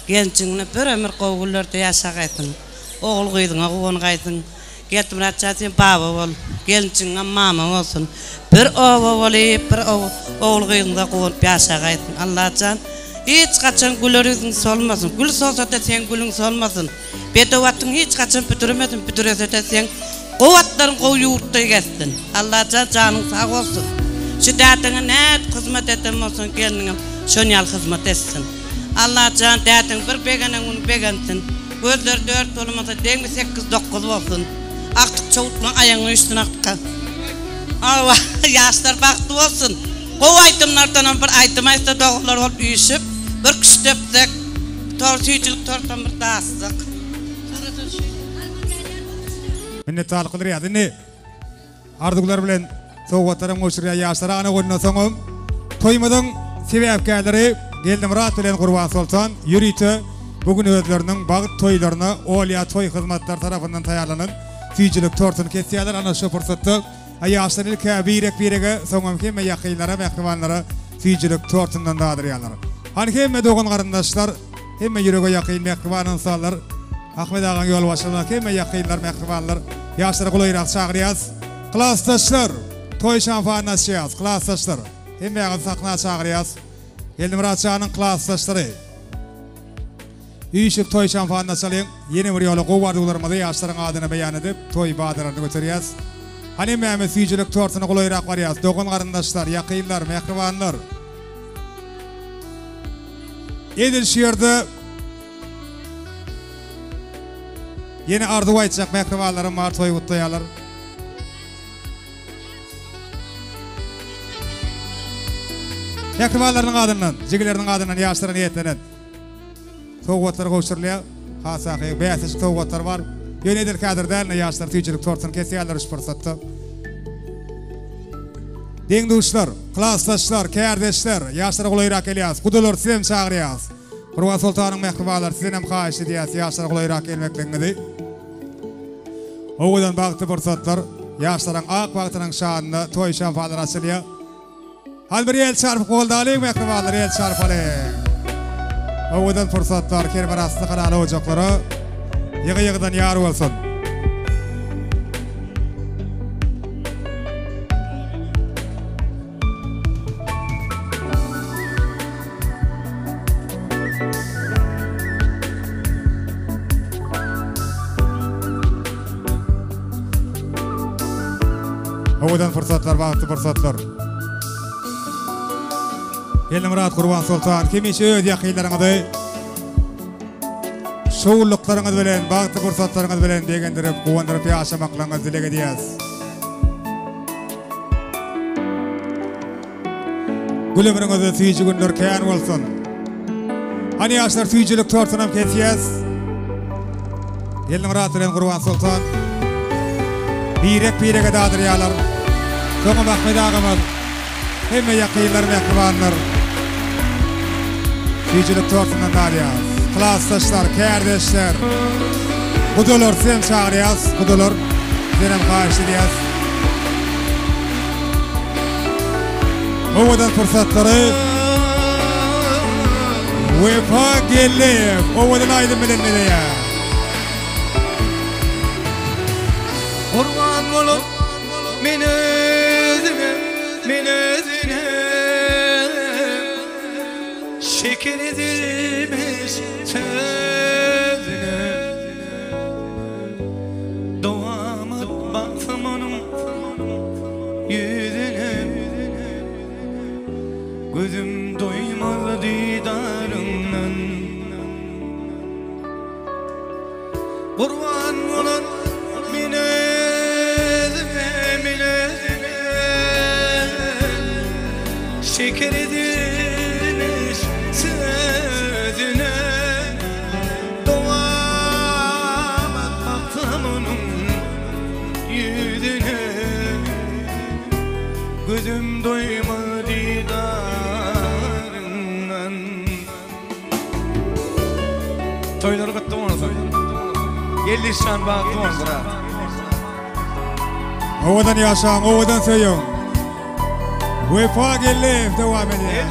Gelinjigiňle bir ömür gowy günlerde ýaşagaýsyň. Ogul gyzyňa guwangaýsyň. Geldimyrat jan sen baba bol, gelinjigiňem mama bolsun. Bir oba bolyp, bir ogul gyzyňyza guwanyp ýaşagaýsyň. Allajan hiç haçan güler ýüzüň solmasyn. Gül solsada seň gülüň solmasyn. Bedew atyň hiç haçan büdremesin, büdresede seň gowy atlaryň gowy ýurtda gezsin. Allajan janyň sag bolsun. Şu dädeňe nädip hyzmat eden bolsaň gelniňem şon ýaly hyzmat etsin. Allajan dädeň bir begenen güni begensin. Gözleri dört bolmasa deňi sekiz-dokuz bolsun. Agtyk çowutlaň aýagyňa üýşsün agtyka. Hawa, ýaşlar bagtly bolsun. Gowy aýdymlardanam bir aýdym aýtsa doganlar bolup üýşüp, bir küştdepsek, tor süýjülik tortam bir datsak. Minnetdarlyk bildirýäs. Indi Arzuwlar bilen sowgatlaram gowşurýar ýaşlara ana ondan soňam toýumyzyň sebäpkärleri Geldimyrat bilen Gurbansoltan ýörite bu gün özleriniň bagt toýlaryna Olýa toý hyzmatlary tarapyndan taýýarlanan süýjülik tortuny kesýärler ana şu pursatda ýaşlar ilk-ä birek-birege soňam hemme ýakynlara mähribanlara süýjülik tortundan dadyrýarlar. Hany hemme dogan-garyndaşlar hemme ýürege ýakyn mähriban ynsanlar Ahmet agaň ýolbaşçylygyndaky hemme ýakynlar, mähribanlar, ýaşlary golaýrak çagyrýas. Klasdaşlar, toý şamfanyny açýas, klasdaşlar. Hemmäňizi sahna çagyrýas. Geldimyrat janyň klasdaşlary. Üýşüp toý şamfanyny açalyň. Ýene bir ýola gowy arzuwlarymyzy ýaşlaryň adyna beýan edip, toý badalaryny göterýäs. Hany hemmämiz süýjülik tortuna golaýrak barýas. Dogan-garyndaşlar, ýakynlar, mähribanlar. Edil şu ýerde ýene arzuw aýtjak mähribanlarym bar, toý gutlaýarlar. Mähribanlarynyň adyndan, jigileriniň adyndan ýaşlara niýetlenen sowgatlar gowşurylýar. Has takygy bäsleşik sowgatlary bar. Ýöne edil häzir däl, ýaşlar süýjülik tortuny kesýärler şu pursatda. Deň-duşlar, klasdaşlar, kärdeşler, ýaşlara golaýrak gelýäris. Gudalar sizem çagyrýarys. Gurban Soltanyň mähribanlary sizdenem haýyş edýäris ýaşlara golaýrak gelmekligiňizi. Owadan bagtly pursatlar, ýaşlaryň ak bagtynyň şanyna toý şampanlar açylýar. Hany bir el çarpyp goldalyň mähribanlar el çarpalyň. Owadan pursatlar her bir asly halal ojaklara ýygy-ýygydan ýar bolsun. Owadan pursatlar, bagtly pursatlar. Geldimyrat Gurbansoltan hemişe öz ýakynlaryňyzy şowlulyklaryňyz bilen, bagtly pursatlaryňyz bilen begendirip, guwandyryp ýaşamaklaryňyzy dileg edýäris. Gül ömrüňizde süýji günler kän bolsun. Hany ýaşlar süýjülik tortunam kesýäs. Geldimyrat bilen Gurbansoltan birek birege dadyrýarlar. Soňam Ahmet agamyz hemme ýakynlar mähribanlar süýjülik tortundan dadýar. Klasdaşlar, kärdeşler, gudalar sizem çagyrýas, gudalar sizdenem haýyş edýäs. Owadan pursatlary Wepa Geldiýew owadan aýdym bilen bezeýär. Gurban bolup men özüne, men özüne Şeker edilmiş sözüne Dowamat baksam onuň ýüzüne Gözüm doýmaz didaryňdan Gurban bolan men özüme, men özüme Şeker edilmiş sözüne Dowamat baksam onuň ýüzüne Gözüm doýmaz didaryňdan. Toýlar gutly bolsun. Geldi şan bagtly bol brat. Owadan ýaşaň, owadan söýüň. Wepa Geldiýew dowam edýär.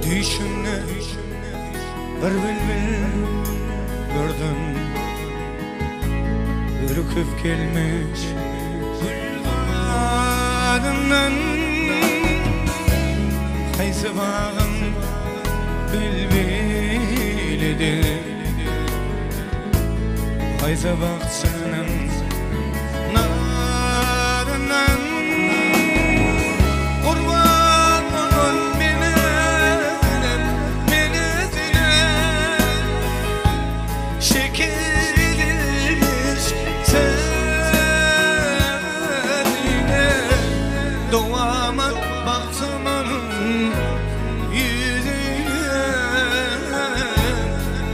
Düýşümde bir bilbil gördüm Ürküp gelmiş gülzaryndan Haýsy bagyň bilbilidir Haýsy bagçanyň naryndan Gurban bolan men özüne, men özüne Şeker edilmiş sözüne Dowamat baksam onuň ýüzüne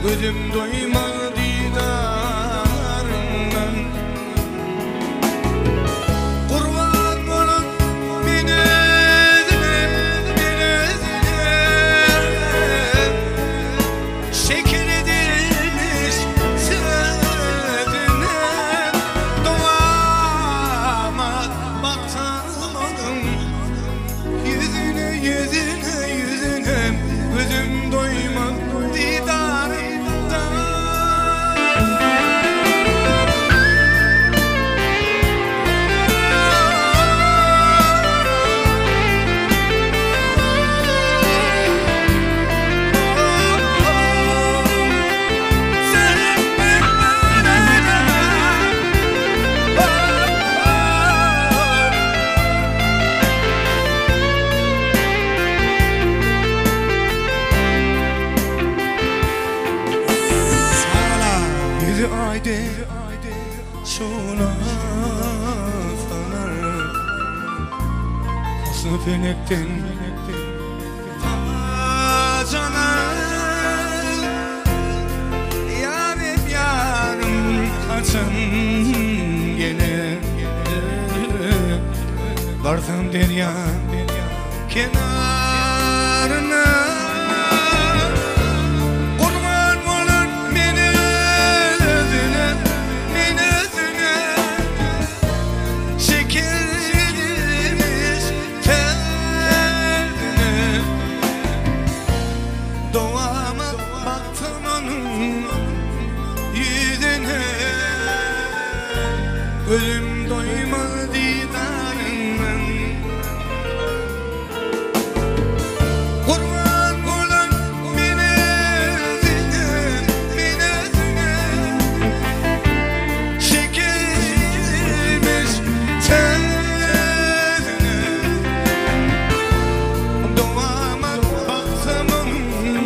Gözüm doýmaz didaryňdan Gurban bolan men özüne, men özüne Şeker edilmiş sözüne Dowamat baksam onuň ýüzüne, ýüzüne, ýüzüne Gözüm doýmaz didaryňdan. aýdy şugla salar Husny pelekden taç alar Ýarym ýarym haçan geler Barsam derýa kenaryna Gurban bolan men özüne, men özüne Şeker edilmiş sözüne Dowamat baksam onuň ýüzüne Gözüm doýmaz didaryňdan Gurban bolan men özüňe, men özüňe Şekermiş sözüne Dowamat baksam onuň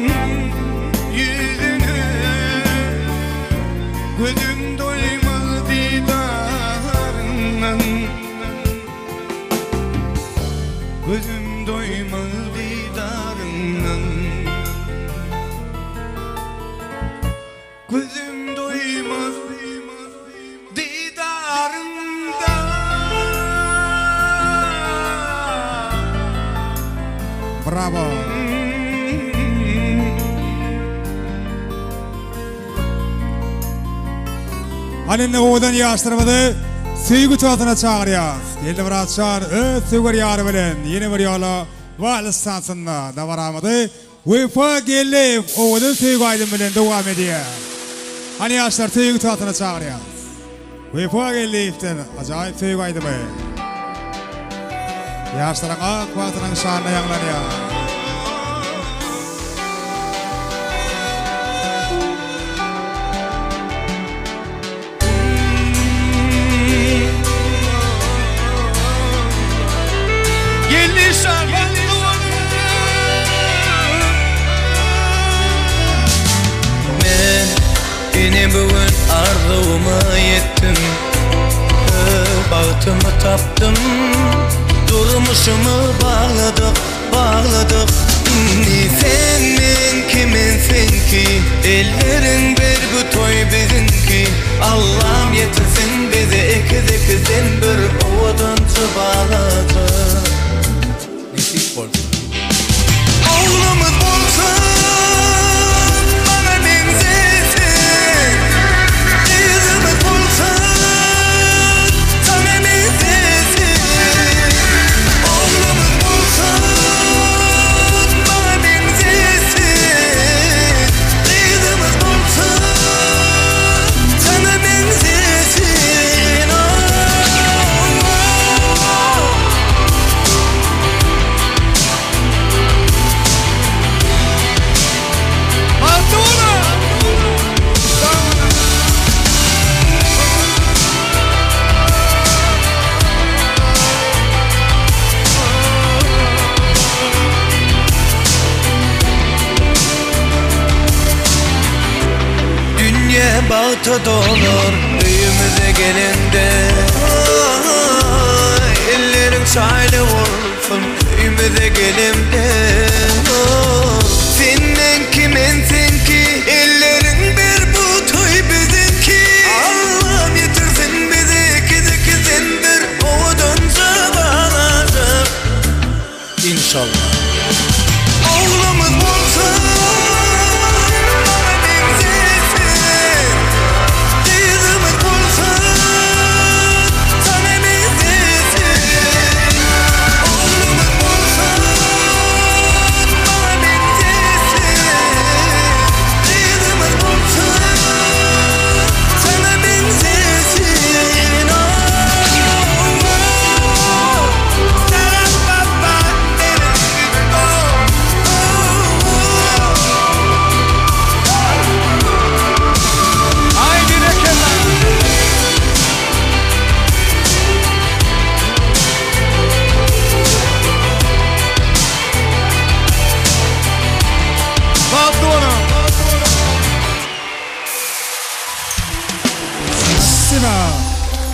ýüzüne Gözüm doýmaz didaryňdan Gözüm doýmaz didaryňdan Gözüm doýmaz didaryňdan Bravo. Hany indi owadan ýaşlarymyzy söýgi toýuna çagyrýas. Geldimyrat jan öz söwer ýary bilen ýene bir ýola wals tansynda dabaramyzy Wepa Geldiýew owadan söýgi aýdymy bilen dowam edýär. Hany ýaşlar söýgi toýuna çagyrýas. Wepa Geldiýewden ajaýyp söýgi aýdymy. Ýaşlaryň ak bagtynyň şanyna ýaňlanýar. Men ine bu gün arzuwyma ýetdim Öz bagtymy tapdym Durmuşymy bagladyk, bagladyk Indi sen meňki, men seňki Elleriň ber bu toý biziňki Allam ýetirsin bizi ekiz-ekizden bir owadança balaja Nesip bolsa. Oglumyz bolsun maňa meňzesin Gyzymyz bolsun saňa meňzesin Oglumyz bolsun maňa meňzesin Gyzymyz bolsun saňa meňzesin Dünýe bagta dolar öýümize gelende Elleriň çaýly bolsun öýümize gelemde Sen meňki men seňki elleriň ber bu toý biziňki Allam ýetirsin bizi ekiz-ekizden bir owadanja balaja Inşallah. Oglumyz bolsun maňa meňzesin Gyzymyz bolsun saňa meňzesin Oglumyz bolsun maňa meňzesin.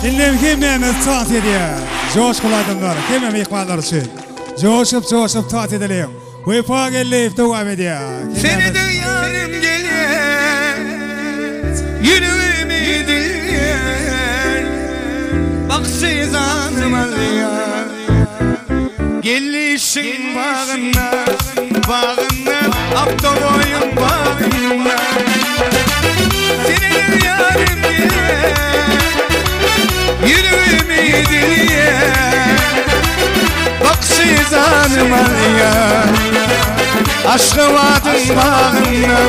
Indem hemmämiz tans edýär. Joşguly aýdymlar hemme myhmanlar üçin. Joşup joşup tans edeliň. Wepa Geldiýew dowam edýär. Senede ýarym gelýär, Ýüregimi dilýär, Bagşy janym alýar. Gelişiň bagynda, bagynda, Aptoboýuň bagynda. Senede ýarym gelýär, Ýüregimi dilýär, Bagşy janym alýar. Aşgabadyň bagynda,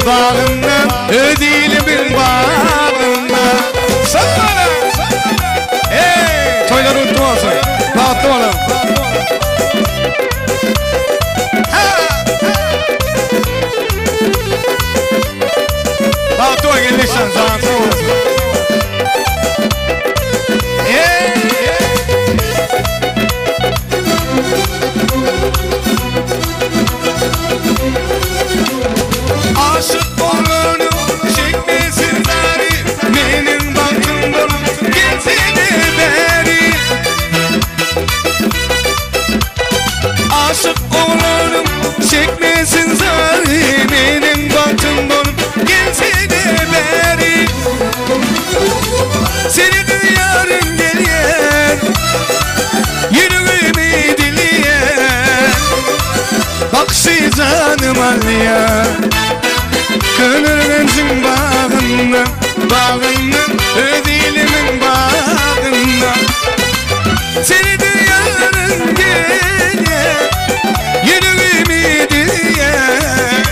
bagynda, Öz ilimiň bagynda. Sag Eý, toýlar gutly bolsun. Bagtly boluň. Bagtly bol gelneşan, janyň sag bolsun. Eý! Aşyk bolanyň çekmesin zary, Meniň bagtym bolup gelsene bäri. Aşyk bolanyň çekmesin zary, Meniň bagtym bolup gelsene bäri. Seni duýaryn gelýän, Ýüregimi dilýän, Bagşy janym alýan. Köneürgenjiň bagynda, bagynda, Öz ilimiň bagynda. Seni duýaryn gelýän, Ýüregimi dilýän,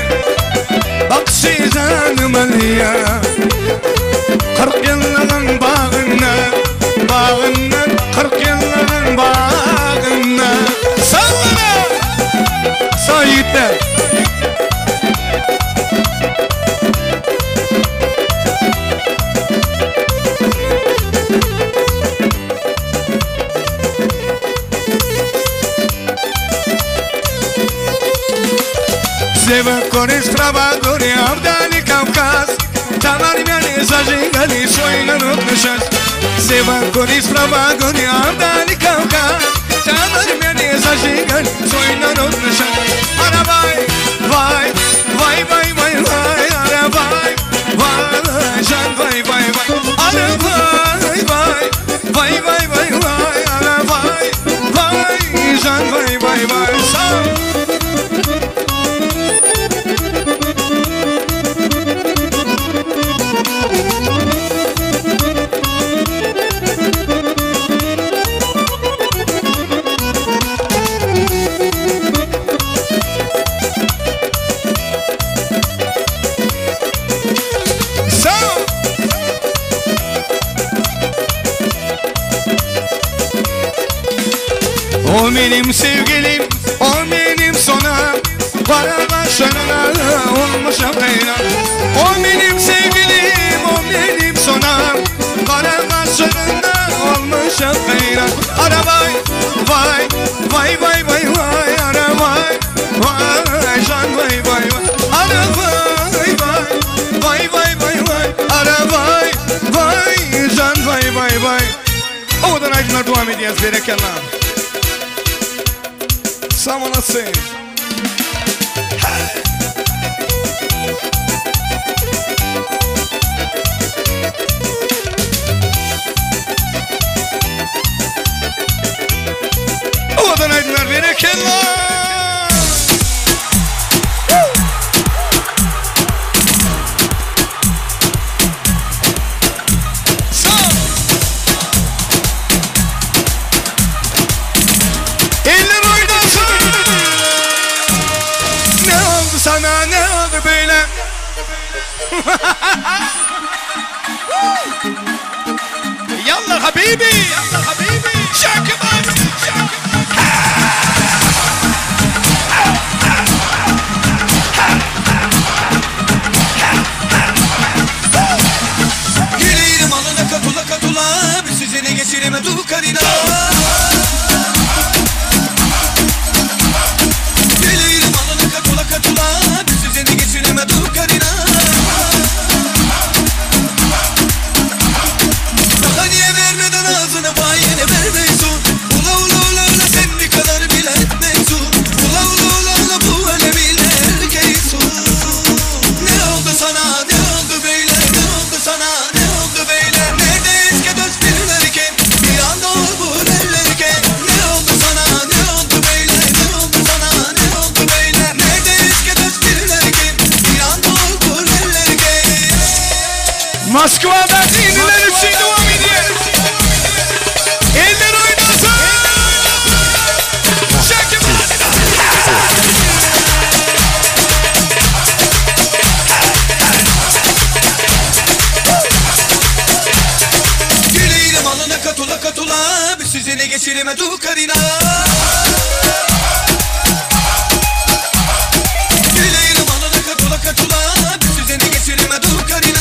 Bagşy janym alýan. 40 ýyllygyň bagynda, bagynda, 40 ýyllygyň bagynda. Sag boluň! Sag ýigitler! Слева горе, справа горе, Абдали Кавказ. Там армяне зажигали свой народный шанс. Слева горе, справа горе, Абдали Кавказ. Там армяне зажигали свой народный шанс. Арабай, вай, вай, вай, вай, вай, арабай, вай, жан, вай, вай, вай, арабай, вай, вай, вай, вай, вай, арабай, вай, жан, вай, вай, вай, сам. O benim sevgilim, o benim sonam. Para başına olmuşam hayran. O benim sevgilim, o benim sonam. Para başına olmuşam hayran. Arabay, vay, vay, vay, vay, vay, arabay, vay, can, vay, vay, vay. Arabay, vay, vay, vay, vay, vay, arabay, vay, can, vay, vay, vay. Owadan aýdymlar dowam edýäs, berekella. Sag olasyn. Owadan aýdymlar, berekella. Eller oynasın. Ne oldu sana, ne oldu böyle? Yalla habibi, yalla habibi. Şarkı bak, şarkı Gelirim alına katula katula, bir süzene geçireme tu karina. Gelirim alına katula katula, bir süzene geçireme tu karina. Daha niye vermedin? Moskwadaky iniler üçin dowam edýär. Eller oýnasyn! Güleylim alına katula katula Bir süzene geçirime tu karina Güleylim alına katula katula Bir süzene geçirime tu karina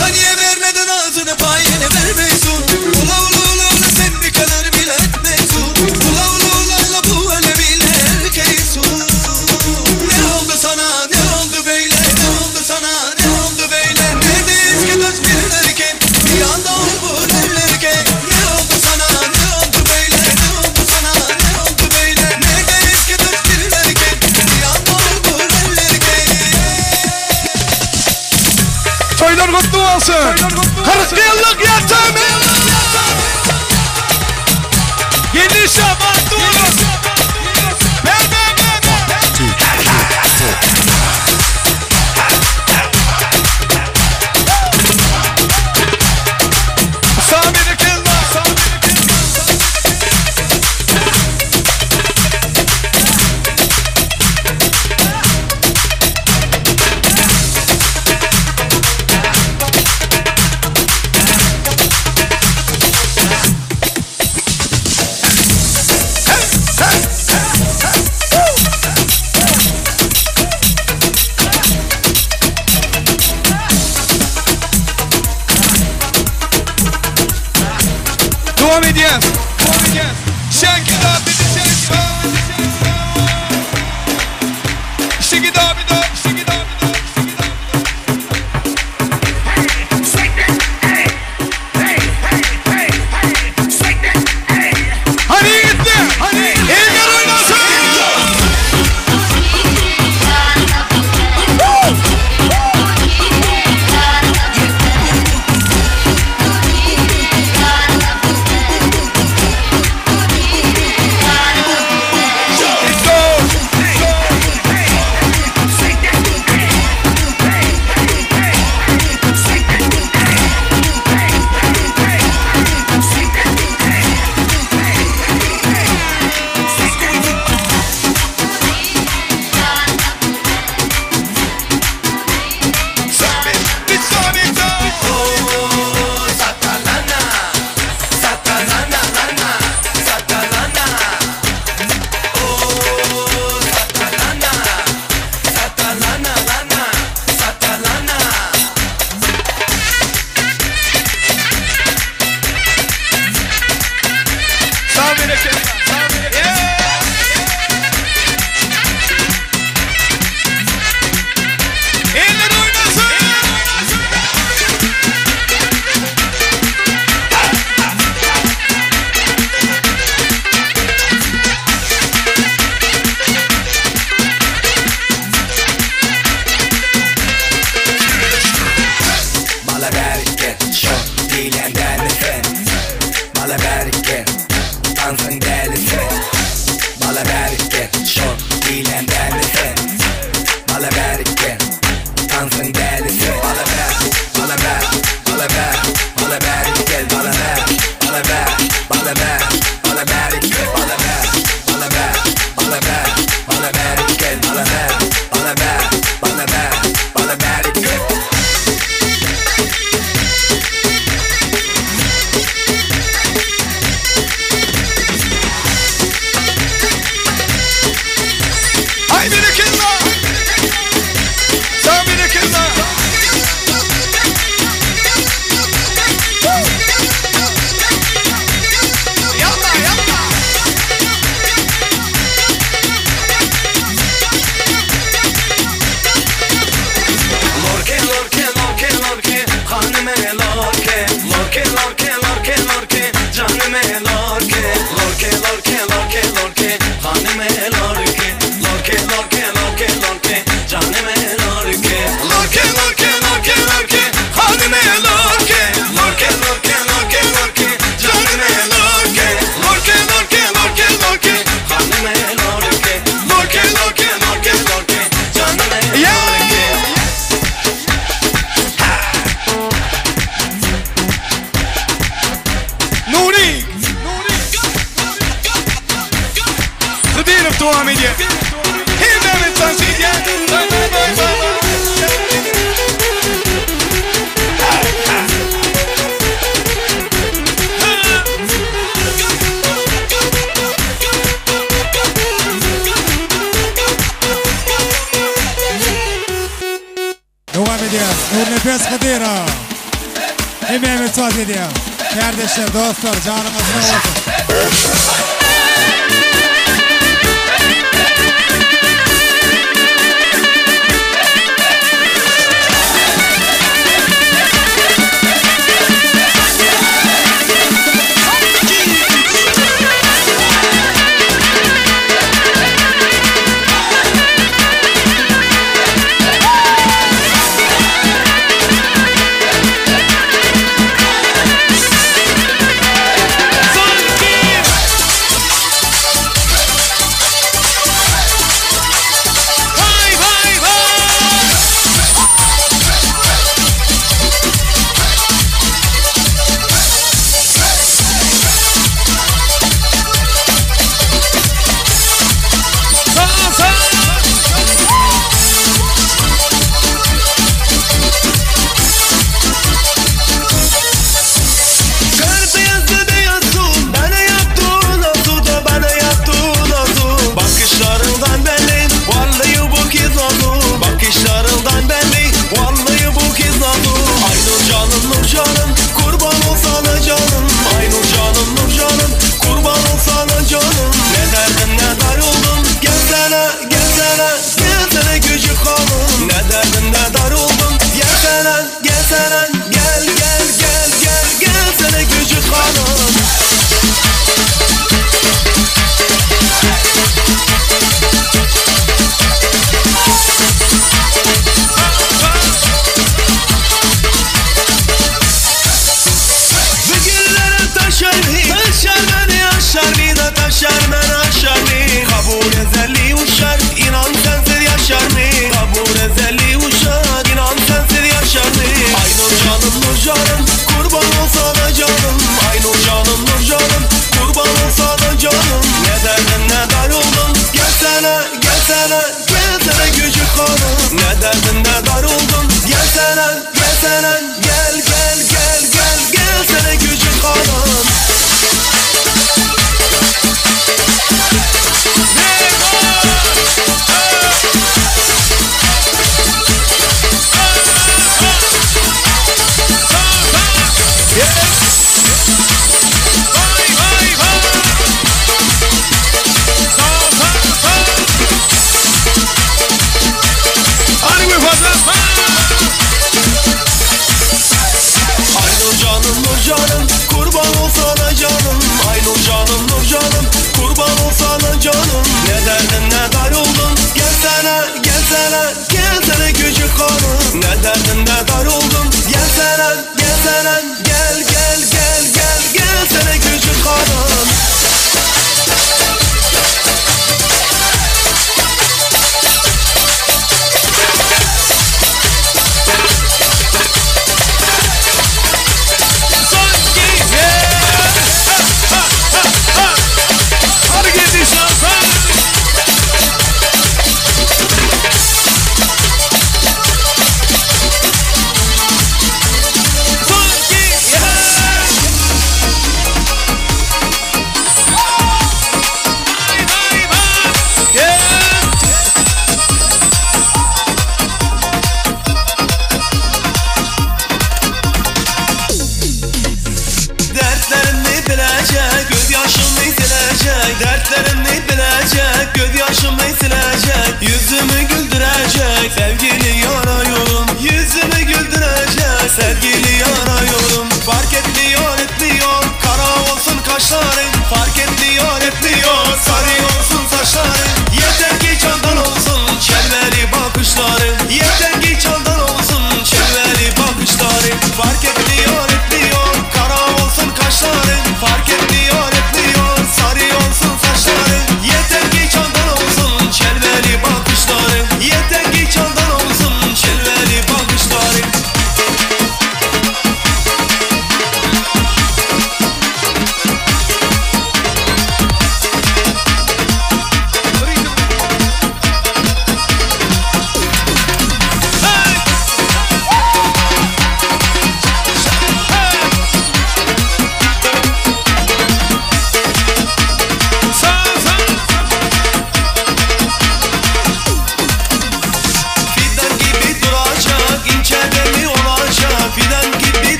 Daha niye vermedin ağzını payını vermeysun Ula ula ula ula sen bir kadar bile etmeysun Ula ula ula ula bu öyle bile erkeğisun Ne oldu sana ne oldu böyle ne oldu sana ne oldu böyle Nerede eski dost birlerken bir anda oldu nerlerken Ne oldu sana ne oldu böyle ne oldu sana ne oldu böyle Nerede eski dost birlerken bir anda oldu nerlerken Toýlar gutly bolsun. 40 ýyllyk ýatamy. Gelişe bagtly bolun. Ber ber ber ber. Sag berekella. Dowam edýäs. Dowam edýäs. Şenki da bizi şenki. Şigi da bir da, şigi da bir da, şigi da bir da. Hadi gitti. Hadi. Eller oynasın. Sag berekella. Eller oynasın. Mala bereket, şok diýlen dälisi Mala bereket, tansyň dälisi Mala bereket, şok diýlen dälisi Mala bereket, tansyň dälisi Mala ber, mala ber, mala ber, mala bereket Mala ber, mala ber, mala ber, mala bereket Mala ber, mala ber, mala ber, mala bereket Mala ber, mala ber, mala ber, mala bereket Ay berekella. edýäs. Nurnepes Hydyrow. Hemmämiz tost edýäs. Kärdeşler, dostlar, janyňyz sag bolsun.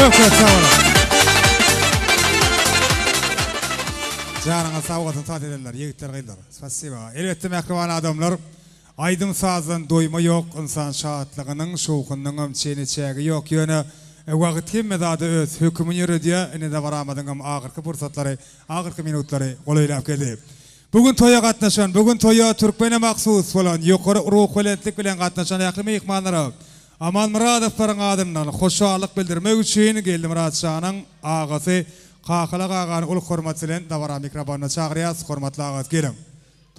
Köp köp sag boluň. Janyňyz sag bolsun saz edenler, ýigitler gyzlar. Spasiba. Elbetde mähriban adamlar, aýdym sazdan doýma ýok, ynsan şatlygynyň, şowhunynyňam çeni çägi ýok. Ýöne wagt hemme zada öz hökümini ýöredýär. Ine dabaramyzyňam ahyrky pursatlary, ahyrky minutlary golaýlap geldi. Bu gün toýa gatnaşan, bu gün toýa türkmene mahsus bolan ýokary ruhubelentlik bilen gatnaşan ähli myhmanlara Amanmyradowlaryň adyndan hoşallyk bildirmek üçin Geldimyrat şanyň agasy Kakalak agany uly hormat bilen dabara mikrofonyna çagyrýas. Hormatly agasy geliň.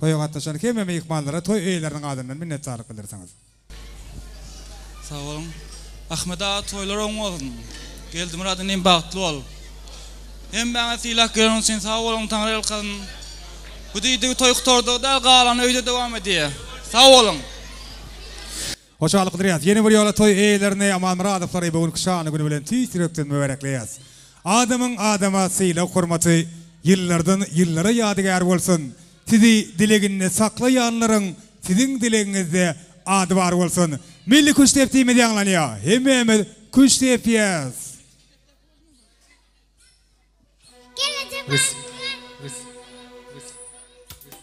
Toýa gatnaşan hemme myhmanlara toý eýeleriniň adyndan minnetdarlyk bildirseňiz. Sag boluň. Ahmet aga toýlar oň bolsun. Geldimyrat inim bagtly bol. Hemmäňiz sylap geleniňiz üçin sag boluň Taňryýalkasyn. Bu diýdigi toý gutardygy däl galany öýde dowam edýär. Sag boluň. Hoşallyk bildirýäs. Ýene bir ýola toý eýelerini Amanmyradowlary bu günki şanly güni bilen tüýs ýürekden mübärekleýäs. Adamyň adama sylag hormaty ýyllardan ýyllara ýadygär bolsun. Sizi dileginde saklaýanlaryň siziň dilegiňizde ady bar bolsun. Milli küştdepdimiz ýaňlanýar. Hemmämiz küşt depýäs.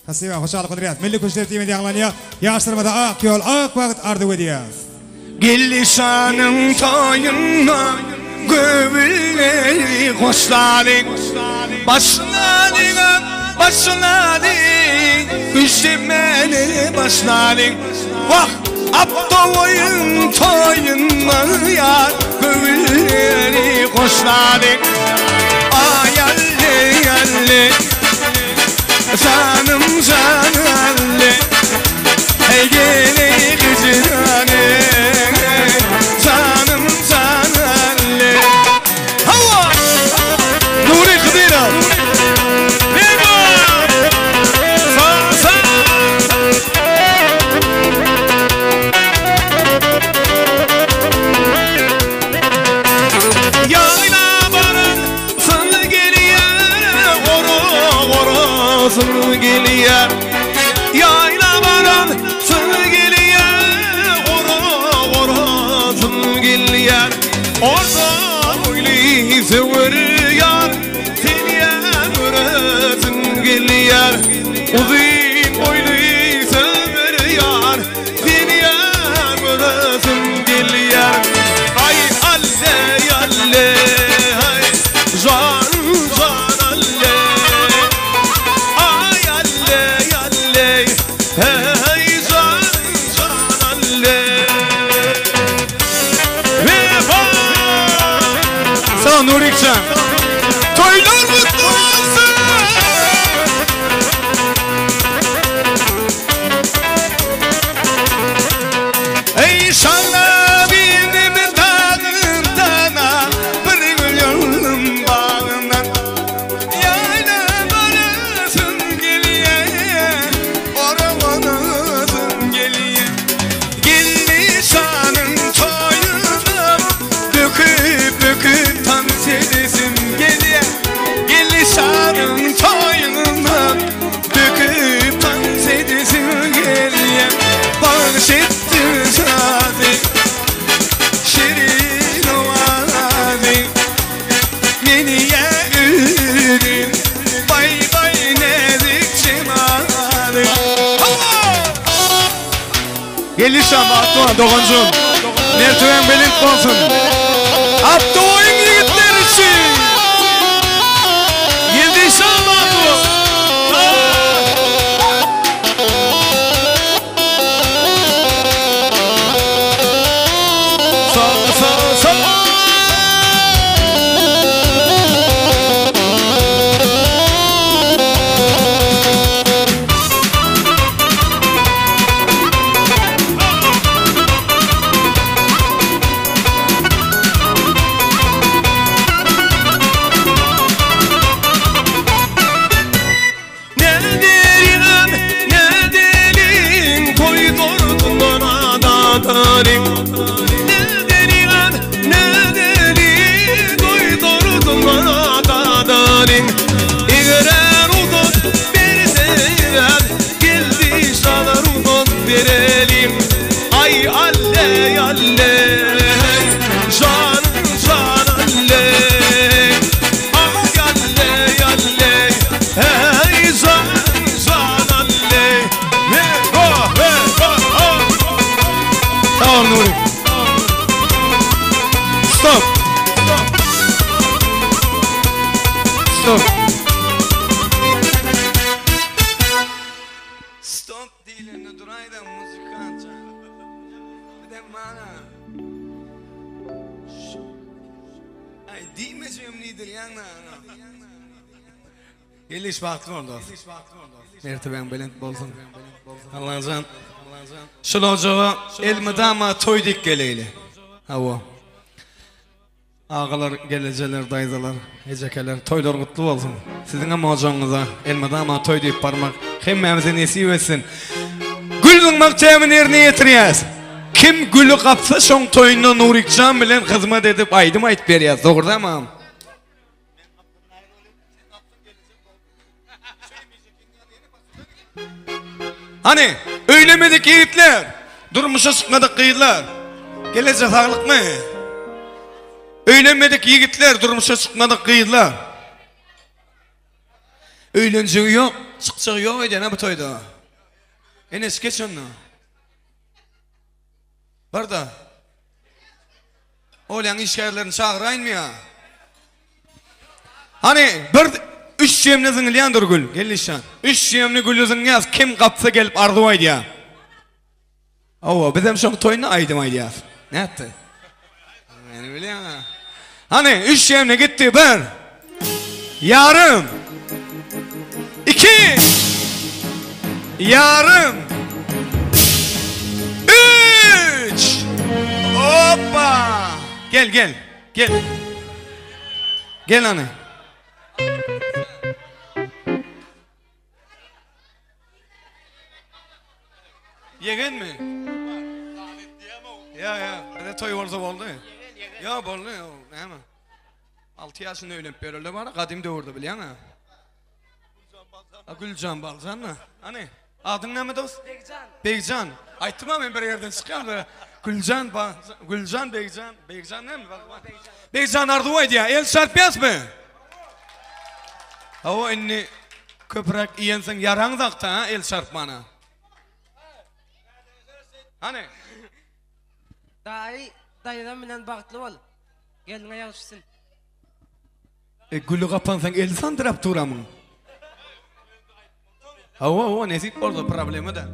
Spasiba, hoşallyk bildirýäs. Milli küştdepdimiz ýaňlanýar. Ýaşlarymyza ak ýol, ak bagt arzuw edýäs. Geldi şanyň toýuna göwünleri hoşlalyň. Başlalyň, başlalyň, küştdepmäni başlalyň. Wah, Abdowyň toýuna ýar göwünleri hoşlalyň. Aý alle, alle, janym jan alle. Hey gele gijirane Canım canalle Hawa Nuri Hıdyrov Lego Sa sa Ýaýla baran Syn gelýär Gora gora syn gelýär Ýaýla baran syn gelýär Gora gora syn gelýär Orta boýly söwer ýar Sen göresim gelýär Uzyn boýly söwer ýar Sen göresim gelýär Aý alle alle aý Jan jan alle Aý alle alle Hey jan jan alle Wefa Sag ol Nurikjan. Toýlar gutly bolsun! Eý şala birim dagyndan bir gül ýolum bagyndan Ýaýla barasym gelýär Ora barasym gelýär Geldi şanyň toýuna Böküp böküp tans edesim gelýär Geldi şanyň toýuna Böküp tans edesim gelýär Bagyş etdi sazy Şirin owazy Meni ýa Baý baý näzik jemaly Hawa! Gelişan bagtly bol doganjygym. Mertebäň belent bolsun. Abdowyň ýigitleri üçin. Geldişan bagtly bol. Sa sa sa. Näderinem, nädeliň, toý tortundan adadalyň. Näderinem, nädeliň, toý tortundan adadalyň. Eger rugsat berseňiz, geldi şalar rugsat bereliň. Aý alle, alle, jan, jan alle. Stop diýlende duraýda muzykant jan. Birden mana. Aý diýmejegim diýdirýäň-dä. Geliş bagtly bol dost. Mertebäň belent bolsun. Allajan şul ojaga elmydama toý diýip geleýli. Hawa. Agalar, gelejeler, daýzalar, ejekeler toýlar gutly bolsun. Siziňem ojagyňyza elmydama toý diýip barmak hemmämize nesip etsin. Gül zyňmak çämini ýerine ýetirýäs. Kim güli gapsa şoň toýunda Nurikjan bilen hyzmat edip aýdym aýdyp berýäs. Dogry dämi agam? Hany, öýlemedik ýigitler, durmuşa çykmadyk gyzlar. Geleje saglykmy? Öýlenmedik ýigitler, durmuşa çykmadyk gyzlar. Öýlenjegi ýok, çykjagy ýok öýdýän bu toýda. Enes geç onda. Bar-da. Olýaň işgärlerini çagyraýynmy ýa? Hany bir üç jemli zyňylýandyr gül. Gel işan. Üç jemli güli zyňýas, kim gapsa gelip arzuw aýdýar. Hawa, bizem şoň toýunda aýdym aýdýas. Nätdi? Meni bilýän. Hany üç jemli gitdi bir. Ýarym. Iki. Ýarym. Üç. Hoppa. Gel gel. Gel. Gel hany. Ýegenmi? Ýa ýa, bize toý bolsa boldy. Ýa boldy, näme? 6 ýaşynda öýlenip berelde bar, gadym döwürde bilýäň-ä. Güljan Baljan-da. Hany, adyň näme dost? Begjan. Begjan. Aýtdym-a men bir ýerden çykýan. Güljan, Güljan, Begjan. Begjan näme? Begjan arzuw aýdýar. El çarpýasmy? Hawa, indi köpräk iýensiň ýaraň dakda, ha, el çarpmana. Hany. Daýy, daýzam bilen bagtly bol. Gelniňe ýagşysyn. E güli gapansaň eli sandyrap duramyň. Hawa hawa nesip bolsa problema da.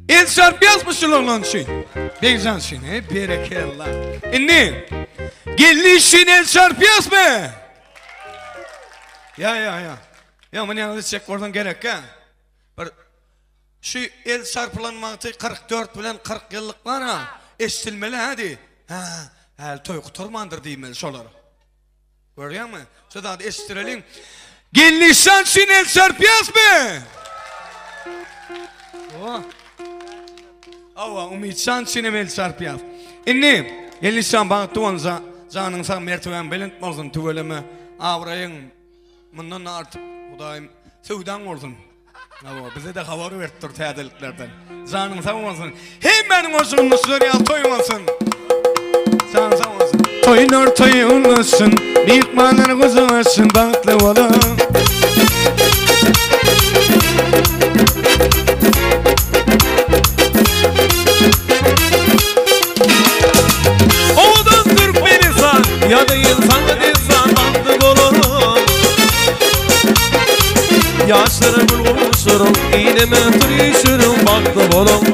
El çarpýasmy şul oglan üçin? Begjan üçin, e berekella. Indi gelni üçin el çarpýasmy? Ýa ýa ýa. Ýa muny ýaňy çek bolsaň gerekkä. Bir şu el çarpylan wagty 44 bilen 40 ýyllyk bar ha. Eşdilmeli hä diý. Hä, häli toý gutarmandyr diýmeli şolar. Görýäňmi? Şu zady eşitdireliň. Gelnişan üçin el çarpýasmy? Owa. Awa, Umytjan üçin hem el çarpýas. Indi Gelnişan bagtly bolsa, janyň sag, mertebäň belent bolsun, tüweleme, abraýyň mundan da artyk Hudaýym söwdaň bolsun. Hawa, bize-de habar berip dur täzeliklerden. Janyň sag bolsun. Hemmäniň ojagyny şular ýaly toý bolsun. Janyň sag bolsun. Toýlar toý bolsun, myhmanlar gujalaşsyn, bagtly boluň. Owadan Türkmenistan, ýa-da ynsan dessan bagtly bolalyň. Ýaşlara gül gowşuryň, ilime türüşüriň, bagtly boluň.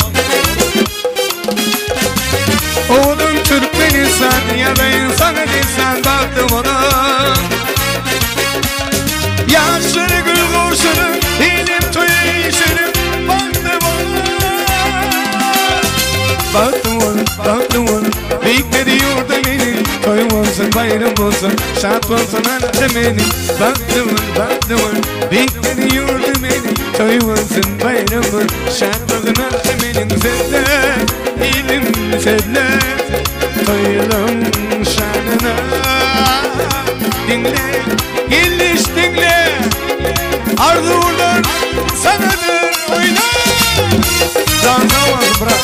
Owadan Türkmenistan, ýa-da ynsan dessan bagtly boluň. Ýaşlara gül gowşuryň, ilim türüşüriň, bagtly boluň. Bagtly bol, bagtly bol, beýikleri ýurda meniň, toý bolsun, baýram bolsun, şat bolsun alada meniň. Bagtly bol, bagtly bol, beýikleri ýurda meniň, toý bolsun, baýram bol, şat bolsun alada meniň. Sözle, ilim sözle, toýlaň şanyna. Diňle, geliş diňle, arzuwlar sanadyr oýna. Jan sag bolsun brat.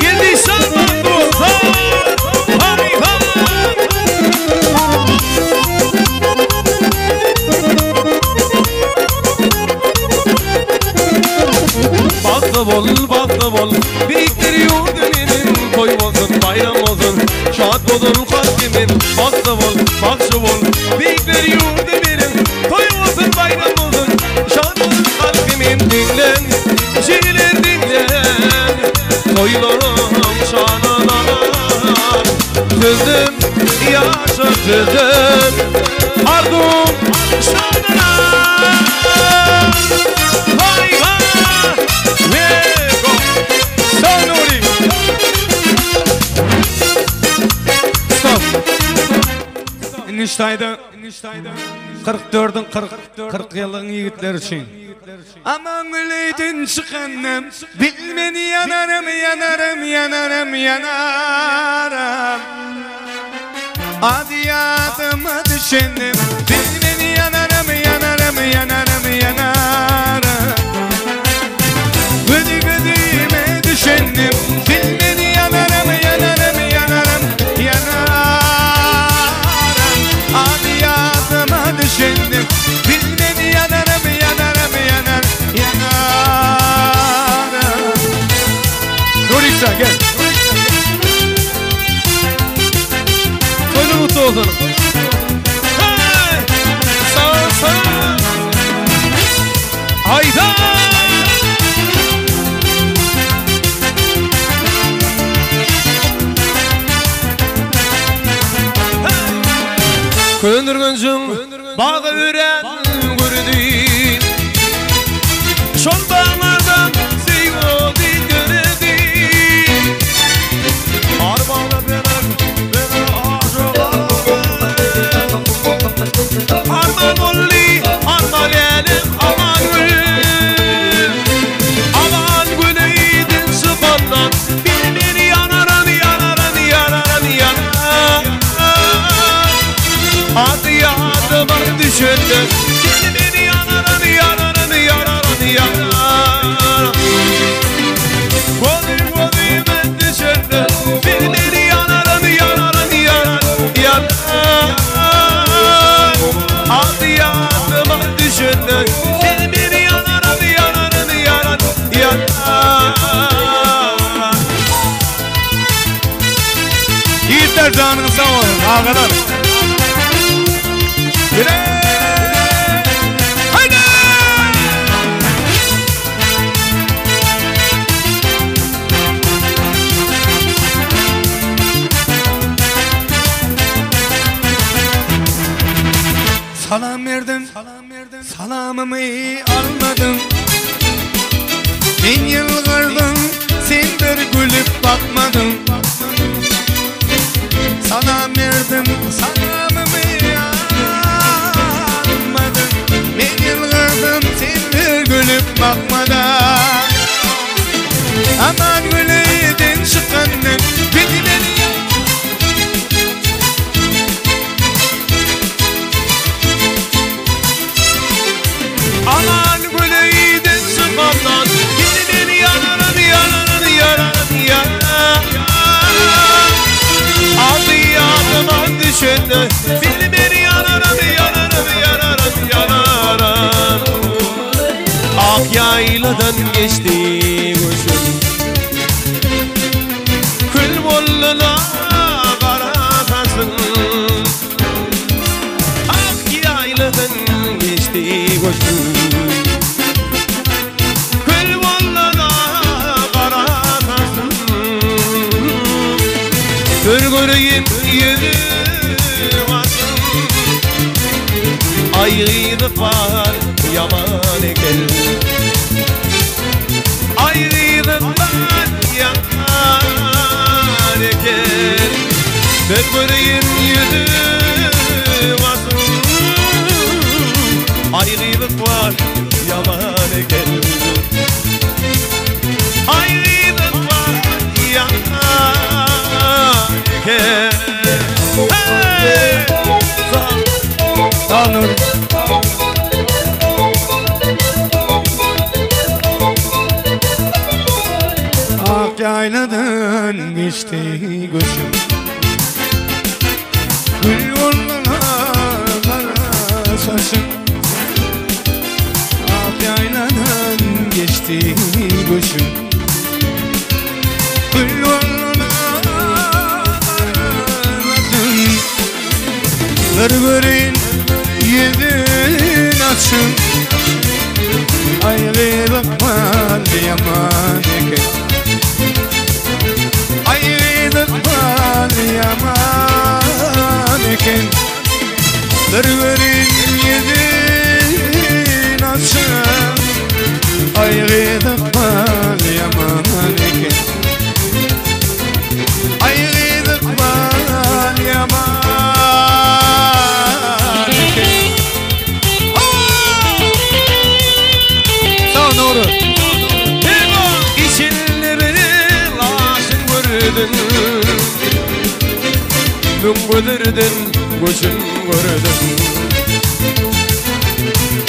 Geldi şan bolsa, hay hay. Bagtly bol, bagtly bol, beýik Iller ýurda beriň, toý bolsun, baýram bolsun, Şat bolsun halkym hem diňläň, Jigiler diňläň, Toýlaryň şanyna Sözüm ýaşa sözüm, Arzuwym şanyna. Haý ha, Lego, Sag Nuri. Stop. Indi ştaýda 44-iň 40 40 ýyllygyň ýigitleri üçin. Aman güleýden çykanam bilmeni ýanarym ýanarym ýanarym ýanarym. Ady ýadyma düşenem bilmeni ýanarym ýanarym ýanarym ýanarym. Gözi gözüme düşenem bilmeni ýanarym ýanarym ýanarym ýanarym. Ady ýadyma düşenem bilmeni ýanarym ýanarym ýanar ýanarym. Nurikjan gel. Toýlar gutly bolsun. Hey! Sag sag. Haýda! Köndürgenjiň bagy örän gürdi. Şol baglardan söýgi ody döredi. Armana berer, beni aşyk Arman boldy, arman älem, aman gül. Aman güleýdin çykandan, bilmeli ýanaran, ýanaran, ýanaran, ýanar. Ady ýadyma düşende, bilmeli ýanaran, ýanaran, ýanaran, ýanar. Gözi gözüme düşende, bilmeli ýanaran, ýanaran, ýanar, ýanar. Ady ýadyma düşende, bilmeli ýanaran, ýanaran, ýanar, ýanar. Ýigitler janyňyz sag bolsun, agalar. Ýene! Haýda! Salam berdim, salamymy almadyň. Men ýylgyrdym, sen bir gülüp bakmadyň. Salam berdim, salamymy almadyň. Men ýylgyrdym, sen bir gülüp bakmadyň. Aman güleýden çykanyň bilmeli. Aman güleýden çykandan, bilmeli ýanaran, ýanaran, ýanaran, ýanar. Ady ýadyma düşende, bilmeli ýanaran, ýanaran, ýanaran, ýanaran. Ak ýaýladan geçdi göçüm. Kül boldy-la gara saçym. Ak ýaýladan geçdi göçüm. Kül boldy-la gara saçym. Bir göreyim ýüzüm açym. Aýrylyk bar ýaman eken. Aýrylyk bar ýaman eken. Bir göreyim ýüzüm açym. Aýrylyk bar ýaman eken. Aýrylyk bar ýaman eken. Hey! Sag ol Nuri. Ak ýaýladan geçdi göçüm. Gül boldular gara saçym. Ak ýaýladan geçdi göçüm. Gül boldular gara saçym. Bir göreýin. Gözüň gözerden göçün gördüm.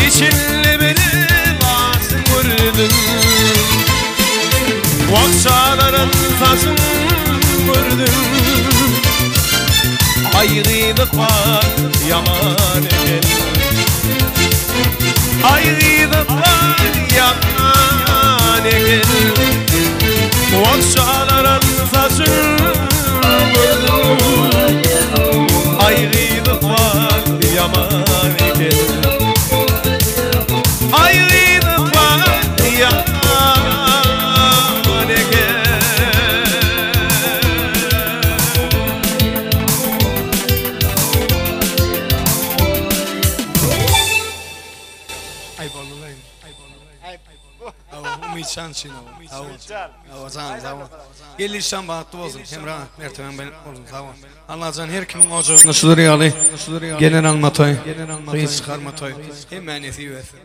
Içinde bile basın gördüm. Wakçalaryň saçyn gördüm. Aýrylyk bar ýaman eken. Aýrylyk bar ýaman eken. Wakçalaryň saçyn gördüm. Aýrylyk bar ýaman eken. Aýrylyk bar ýaman eken. Aý boldy Umytjan üçin Hawa jan sag bol. Gelişjan bagtly bolsun. Hemra mertebeň belent bolsun. Sag bol. Allajan her kimiň ojagynda şular ýaly gelen alma toý, gyz çykarma toý hemmä nesip etsin.